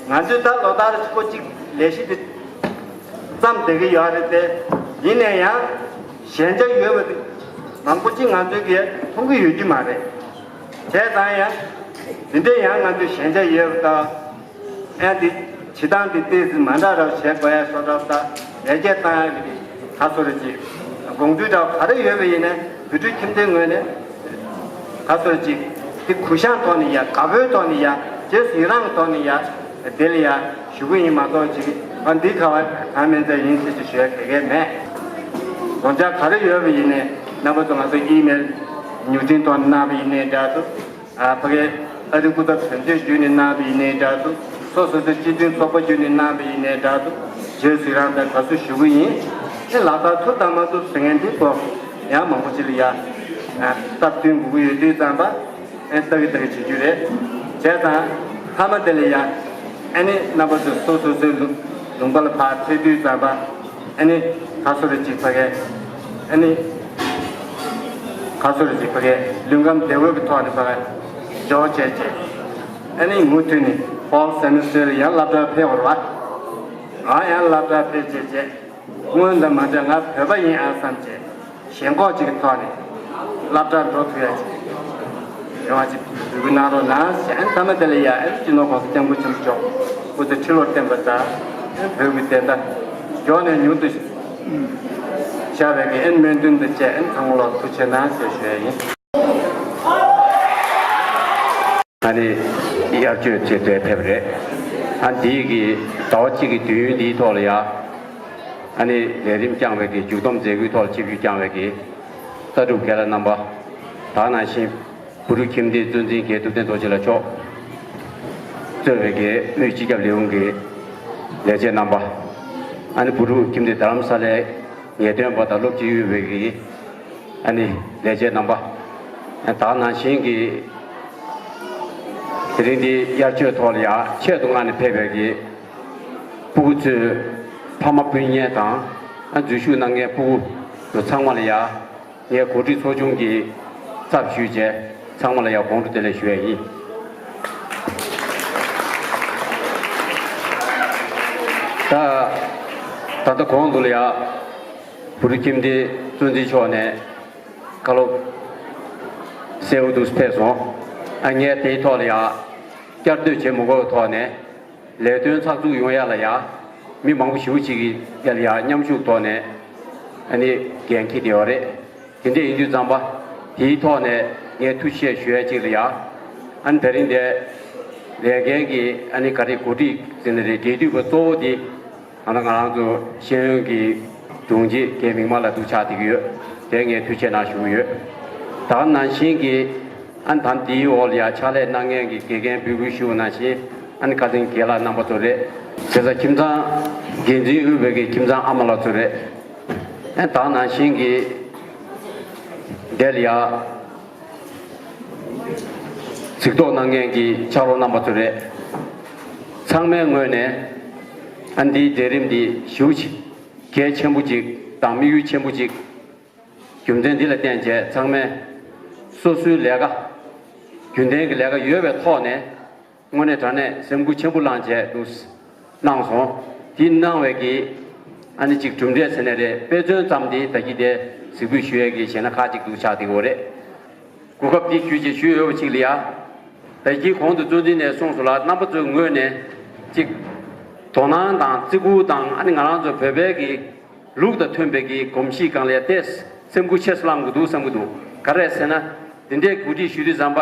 ང་ཚོས་ད་ལོ་ལྟར་ཁོ་གཅིག་ལས་གཞི་འདི་བརྩམས་བསྡད་ཀྱི་ཡོད་རེད་དེ། ཡིན་ནའི་ཡང་ཞན་ཆ་ཡོད་པ་འདི་མང་པོ་ཅིག་ང་ཚོས་ཀྱིས་མཐོང་གི་ཡོད་ཀྱི་མ་རེད། བྱས་ཙང་ཡང་འདི་འདྲའི་ཡང་ང་ཚོས་ཞན་ཆ་ཡོད་པ་དང་། ཨ་ནི་འདི་བྱེད་སྟངས་འདི་ཏོག་ཙམ་མ་འདྲ་འདྲ་བྱེད་དགོས་ཡ་བཟོ་འདྲ་དང་ཡར་རྒྱས་བཏང་ཡ་གི་ག་ཚོད་རེ་ཅིག་དགོངས་ཚུལ་འདྲ་ག་རེ་ཡོད་པ་ཡིན་ནའི་བོད་ཕྲུག་ཁྱིམ་སྡེའི་ངོས་ནས་ག་ཚོད་རེ་ཅིག་འདི་གུ་བཤངས་ཐོག་ནས་ཡ། དགའ་པོའི་ཐོག་ནས་ཡ། རྗེས་སུ་ཡི་རང་གི་ཐོག་ནས་ཡ། དེ་ལ་ཡ་ཞུ་གི་ཡིན་མ་གཏོགས་ཅིག་ཨ་འདི་ག་བ་གང་མིན་ཚད་ཡིན་ཟེར་ཅིག་ཞུ་ཡ་ག་གེ་མེད། དགོངས་འཆར་ག་རེ་ཡོད་པ་ཡིན་ནའི་རྣམ་པ་ཚོ་ང་ཚོ་ཨི་མེལ་མྱུར་འཕྲིན་ཐོག་ནས་གནང་བ་ཡིན་ནའི་འདྲ་འདུག། ཨ་ཕ་གིའི་ཨ་རི་སྐུ་ཚབ་དོན་གཅོད་བརྒྱུད་ནས་གནང་བ་ཡིན་ནའི་འདྲ་འདུག། སོ་སོ་སོའི་སྤྱི་མཐུན་ཚོགས་པ་བརྒྱུད་ནས་གནང་བ་ཡིན་ནའི་འདྲ་འདུག། རྗེས་སུ་ཡི་རང་དང་དགའ་བསུ་ཞུ་གི་ཡིན། ཨེ་ལག་བསྟར་ཐུབ་དང་མ་ཐུབ་ཟེར་མཁན་འདི་ཚོ་ཡང་མང་པོ་ཅིག་ལ་ཡ་ཨ་སྟབས་བསྟུན་དགོས་ཀྱི་ཡོད་དུས་ཙམ་པ་ཨེ་ལྟ་གི་ལྟ་གི་བྱེད་རྒྱུ་རེད། བྱས་ཙང་མཐའ་མ་དེ་ལ་ཡ་ཨ་ནི་རྣམ་པ་ཚོ་སོ་སོ་སོའི་ལུང་ལུང་པ་ལ་ཕར་ཕེབས་དུས་ཙམ་པ། ཨ་ནི་ཁ་སོ་རེ་གཅིག་ཕ་གི། ཨ་ནི་ཁ་སོ་རེ་གཅིག་ཕ་གི་ལུས་ཁམས་བདེ་བོ་གི་ཐོག་ནས་ཕ་གི་འཇོག་བྱས་རྗེས། ཨ་ནི་མུ་མཐུད་ནས་ཕོལ་སེ་མི་སི་ཊར་ལ་ཡང་སློབ་གྲྭར་ཕེབས་པར་བ། ང་ཡང་སློབ་གྲྭར་ཕེབས་བྱས་རྗེས། སྔོན་དང་མ་འདྲ་ང་བོད་པ་ཡིན་ཨ་བསམ་བྱས། ཞེན་ཁོག་ཅིག་གི་ཐོག་ནས་སློབ་གྲྭར་འགྲོ་ཐུབ་ཡ་ཅིག་ཡོང་བ་ཅིག་འབོད་སྐུལ་གནང་རོགས་གནང་ཞེས། ཨ་ནི་མཐའ་མ་དེ་ལ་ཡ་ཨ་ནི་སྤྱི་ནོར་༸གོང་ས་༸སྐྱབས་མགོན་ཆེན་པོ་མཆོག་སྐུ་ཚེ་ཁྲི་ལོར་བརྟན་པ་དང་། ཨ་ནི་བོད་ཀྱི་བདེན་མཐའ་མགྱོགས་ནས་མྱུར་དུ་ཤར་བའི་གི་ཨ་ནི་སྨོན་འདུན་དང་བཅས། ཨ་ནི་ཚང་མ་ལ་ཐུགས་རྗེ་གནང་ཞེས་ཞུ་ཡ་ཡིན། ཨ་ནི་དབྱར་ཆོས་ཚེ་བཙལ་ཕེབས་རེད། ཨ་འདིའི་གི་ཟླ་བ་གཅིག་གི་དུས་ཡུན་འདིའི་ཐོག་ལ་ཡ། ཨ་ནི་ལས་རིམ་བསྐྱངས་པའི་གི་མཇུག་སྡོམ་མཛད་སྒོའི་ཐོག་ལ་ཆིབས་བསྒྱུར་བསྐྱངས་པའི་གི་ལྟ་གྲུབ་རྒན་ལགས་རྣམ་པ། ད་ག་ནང་བཞིན་བུ་ཕྲུག་ཁྱིམ་སྡེའི་གཙོ་འཛིན་རྒན་ཐུབ་བསྟན་རྡོ་རྗེ་ལགས་མཆོག་གཙོས་པའི་གི་དབུས་སྤྱི་ཁྱབ་ལས་ཁུངས་ཀྱི་ལས་བྱེད་རྣམ་པ། ཨ་ནི་བུ་ཕྲུག་ཁྱིམ་སྡེ་རྡ་རམ་ས་ལའི་ངེས་སྟོན་པ་དང་སློབ་སྤྱི་དབུས་པའི་གི་ཨ་ནི་ལས་བྱེད་རྣམ་པ། ད་ག་ནང་བཞིན་གྱི་དེ་རིང་འདི་དབྱར་ཆོས་ཐོག་ལ་ཡང་ཆེད་དུ་མངགས་ནས་ཕེབས་པའི་གི་སྤུ་གུ་ཚོའི་ཕ་མ་སྤུན་ཉེ་དང་། ཨ་འཛུལ་ཞུགས་གནང་མཁན་སྤུ་གུ་ཚོ་ཚང་མ་ལ་ཡང་ངས་གོ་སྒྲིག་ཚོགས་ཆུང་གི་ཚབ་ཞུས་བྱས། ཚང་མ་ལ་ཡང་དགོང་དྲོ་བདེ་ལེགས་ཞུ་ཡས་ཡིན། ད་ད་ལྟ་གོང་དུ་ལ་ཡང་བུ་ཕྲུག་ཁྱིམ་སྡེའི་གཙོ་འཛིན་མཆོག་ནས་བཀའ་སློབ་གསལ་བོ་འདུག་ཕེབས་སོང་། ཨ་ངས་དེའི་ཐོག་ལ་ཡང་བསྐྱར་ཟློས་བྱེད་མི་དགོས་པའི་ཐོག་ནས། ལས་དོན་ཚགས་ཚུད་ཡོང་ཡ་ལ་ཡ། མི་མང་པོ་ཞེ་པོ་ཅིག་གིས་ཡ་ལ་ཡ་མཉམ་ཞུགས་ཐོག་ནས་ཨ་ནི་འགན་འཁྱེར་བསྡད་ཡོད་རེད། དེ་འདྲ་ཡིན་དུས་ཙམ་པ། དེའི་ཐོག་ནས་ངས་ཐུགས་རྗེ་ཆེ་ཞུ་ཡ་གཅིག་ལ་ཡ། ཨ་ནི་ད་རིང་འདིར་ལས་འགན་གྱི་ཨ་ནི་ག་རེ་གོ་སྒྲིག་ཟེར་ན་རེད། འབྲེལ་མཐུད་པ་གཙོ་བོ་དེ་ཨ་ནི་ང་རང་ཚོ་ཤེས་ཡོན་གྱི་དྲུང་ཆེ་རྒན་མིག་དམར་ལགས་འདུག་ཆགས་བསྡད་ཀྱི་ཡོད། དེ་ངས་ཐུགས་རྗེ་གནང་ཞུ་གི་ཡོད། ད་ག་ནང་བཞིན་གྱི། ཨ་ནི་ད་འདིའི་འོག་ལ་ཡ་ཕྱག་ལས་གནང་མཁན་གྱི་དགེ་རྒན་འབོད་སྐུལ་ཞུ་བ་ནང་བཞིན། ཨ་ནི་བཀའ་དྲིན་རྒན་ལགས་རྣམ་པ་ཚོ་རེད། བྱས་ཙང་ཁྱིམ་ཚང་འགན་འཛིན་དབུས་པའི་གི་ཁྱིམ་ཚང་ཨ་མ་ལགས་ཚོ་རེད། ཨ་ནི་ད་ནང་བཞིན་གྱི་དེ་ལ་ཡ་གཟིགས་རྟོག་གནང་མཁན་གྱི་ཕྱག་རོགས་རྣམ་པ་ཚོ་རེད། ཚང་མའི་ངོས་ནས་ཨ་ནི་འདིའི་མཛད་རིམ་འདི་ཞེ་པོ་ཅིག་གལ་ཆེན་པོ་ཅིག་དང་དམིགས་ཡུལ་ཆེན་པོ་ཅིག་རྒྱུ་མཚན་འདི་ལ་བརྟེན་བྱས་ཚང་མས་སོ་སོའི་ལས་ཀ་རྒྱུན་ལྡན་གྱི་ལས་ཀ་ཡོད་པའི་ཐོག་ནས་དངོས་གནས་དྲང་གནས་སེམས་ཁུར་ཆེན་པོ་བླངས་བྱས་འདུག་གནང་སོང་། དེ་གནང་བའི་གི་ཨ་ནི་གཅིག་གྲུབ་འབྲས་ཟེར་ནས་རེད། དཔེ་མཚོན་ཙམ་དེ་ད་གི་དེ་གཟིགས་འབུལ་ཞུ་ཡས་ཀྱི་བྱས་ན་ཁག་ཅིག་འདུག་ཆགས་བསྡད་ཡོད་རེད། གོ་སྐབས་འདི་ཞུས་བྱས་ཞུས་ཡོད་པ་ཅིག་ལ་ཡ། ད་གིན་གོང་དུ་གཙོ་འཛིན་ནས་གསུངས་སོང་ལ། རྣམ་པ་ཚོའི་ངོས་ནས་ཅིག་དོ་སྣང་དང་བརྩི་བཀུར་དང་། ཨ་ནི་ང་རང་ཚོ་བོད་པའི་གི་ལུགས་དང་མཐུན་པའི་གི་གོམས་གཤིས་སྒང་ལ་ཡ་ཏོག་ཙམ་སེམས་འགུལ་ཆེ་སུ་བསླང་དགོས་འདུག་བསམ་གྱི་འདུག་ག་རེ་ཟེར་ན། འདི་འདྲའི་གོ་སྒྲིག་ཞུ་དུས་ཙམ་པ།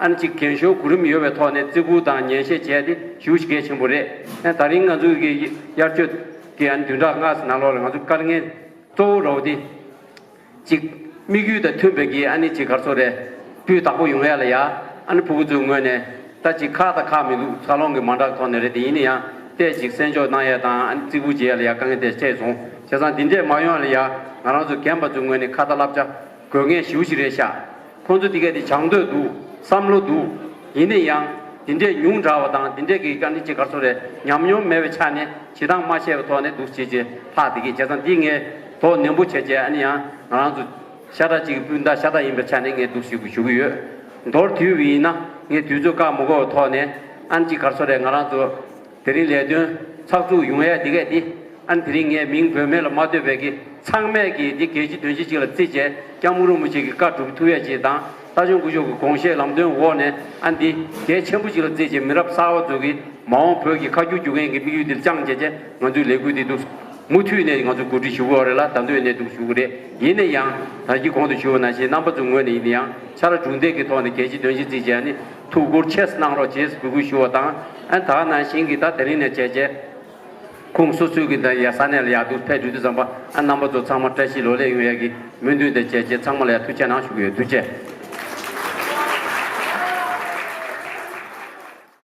ཨ་ནི་ཅིག་འགན་ཤོར་གོ་རིམ་ཡོད་པའི་ཐོག་ནས་བརྩི་བཀུར་དང་ཉན་བཤད་བྱས་ཏེ་ཞུ་ཞིག་གལ་ཆེན་པོ་རེད། ཨ་ནི་ད་རིང་ང་ཚོའི་གི་དབྱར་ཆོས་ཀྱི་ཨ་ནི་བདུན་ཕྲག་ལྔ་ཙམ་ནང་ལོགས་ལ་ང་ཚོ་དཀའ་ངལ་གཙོ་བོ་རོ་དེ། ཅིག་དམིགས་ཡུལ་དང་མཐུན་པའི་གི་ཨ་ནི་ཅིག་ག་རེ་ཟེར་རེད། སྤུས་དག་པོ་ཡོང་ཡ་ལ་ཡ། ཨ་ནི་ཕྲུ་གུ་ཚོའི་ངོས་ནས་ད་ཅིག་ཁག་དང་ཁག་མི་འདུག་འཚར་ལོངས་ཀྱི་མ་འདྲ་ཐོག་ནས་རེད་དེ། ཡིན་ན་ཡང་ཏོག་ཙམ་ཅིག་གསན་འཇོག་གནང་ཡ་དང་། ཨ་ནི་བརྩི་བཀུར་བྱེད་ཡ་ལ་ཡ་དཀའ་ངལ་དེ་འཕྲད་སོང་། བྱས་ཙང་འདི་འདྲས་མ་ཡོང་ཡ་ལ་ཡ། ང་རང་ཚོ་རྒན་པ་ཚོའི་ངོས་ནས་ཁ་ཏ་བསླབ་བྱ་དགོས་ངེས་ཞེ་པོ་ཞིག་རེད་ཤག་ཁོང་ཚོ་དེ་གས་དེ་སྦྱང་འདོད་འདུག་བསམ་བློ་འདུག་ཡིན་ན་ཡང་འདི་འདྲས་ཉུང་དྲགས་པ་དང་། འདི་འདྲས་ཀྱི་ཨ་ནི་ཅིག་ག་རེ་ཟེར་རེད། ཉམས་མྱོང་མེད་པའི་ཆ་ནས་བྱེད་སྟངས་མ་ཤེས་པའི་ཐོག་ནས་འདུག་བྱེད་ཅེས་ལྷག་བསྡད་ཀྱི། བྱས་ཙང་འདི་ངས་དོ་ནན་པོ་བྱས་བྱས། ཨ་ནི་ཡང་ང་རང་ཚོ་ཤ་ཁྲག་གཅིག་གི་སྤུན་ཟླ་ཤ་སྟག་ཡིན་པའི་ཆ་ནས་ངས་འདུག་ཞུ་ཞུ་གི་ཡོད། མདོར་བསྡུས་པ་ཡིན་ན། ངས་དུས་ཚོད་བཀག་མ་དགོས་པའི་ཐོག་ནས། ཨ་ནི་ཅིག་ག་རེ་ཟེར་རེད། ང་རང་ཚོ་དེ་རིང་ལས་དོན་ཚགས་ཚུད་ཡོང་ཡ་དེ་གས་དེ། ཨ་ནི་དེ་རིང་ངས་མིང་འབོད་མེད་ལ་མ་ལྟོས་པའི་གི་ཚང་མས་གི་འདི་གལ་ཆེ་དོན་ཆེ་ཅིག་ལ་བརྩིས་བྱས། སྐྱབས་མགོན་རིན་པོ་ཆེ་གི་བཀའ་སྒྲུབ་ཐུབ་ཡ་ཅིག་དང་། ལྷ་ལྕམ་སྐུ་ཞབས་ཀྱི་དགོངས་བཞེད་ལམ་སྟོན་འོག་ནས། ཨ་ནི་འདི་གལ་ཆེན་པོ་ཅིག་ལ་བརྩིས་བྱས། མི་རབས་གསར་པ་ཚོ་གི་མ་འོངས་བོད་ཀྱི་ཁ་བསྒྱུར་བསྒྱུར་མཁན་གྱི་དམིགས་ཡུལ་འདིར་བཅངས་བྱས་བྱས། ང་ཚོའི་ལས་འགུལ་འདི་འདུག་མུ་མཐུད་ནས་ང་ཚོ་གོ་སྒྲིག་ཞུ་དགོས་རེད་ལ། ད་དུང་ནས་འདུག་ཞུ་གི་རེད། ཡིན་ན་ཡང་ད་གིན་གོང་དུ་ཞུ་བ་ནང་བཞིན། རྣམ་པ་ཚོའི་ངོས་ནས་ཡིན་ན་ཡང་ཕྱག་ལས་གྲུབ་འབྲས་ཀྱི་ཐོག་ནས་གལ་ཆེ་དོན་ཆེ་བརྩིས་བྱས། ཨ་ནི་ཐུགས་ཁུར་ཆེ་ཙམ་གནང་རོགས་བྱེད་ཟེར་འབོད་སྐུལ་ཞུ་བ་དང་། ཨ་ནི་ད་ག་ནང་བཞིན་གྱི་ད་དེ་རིང་ནས་བྱས་བྱས། ཁོང་སོ་སོའི་གི་ད་ཡ་ས་གནས་ལ་ཡར་འདུག་ཕེབས་འགྲོ་དུས་ཙམ་པ། ཨ་རྣམ་པ་ཚོ་ཚང་མ་བཀྲ་ཤིས་ལོ་ལེགས་ཡོང་ཡ་གི་སྨོན་འདུན་དང་བཅས་བྱས། ཚང་མ་ལ་ཡ་ཐུགས་རྗེ་གནང་ཞུ་གི་ཡོད། ཐུགས་རྗེ་ཆེ།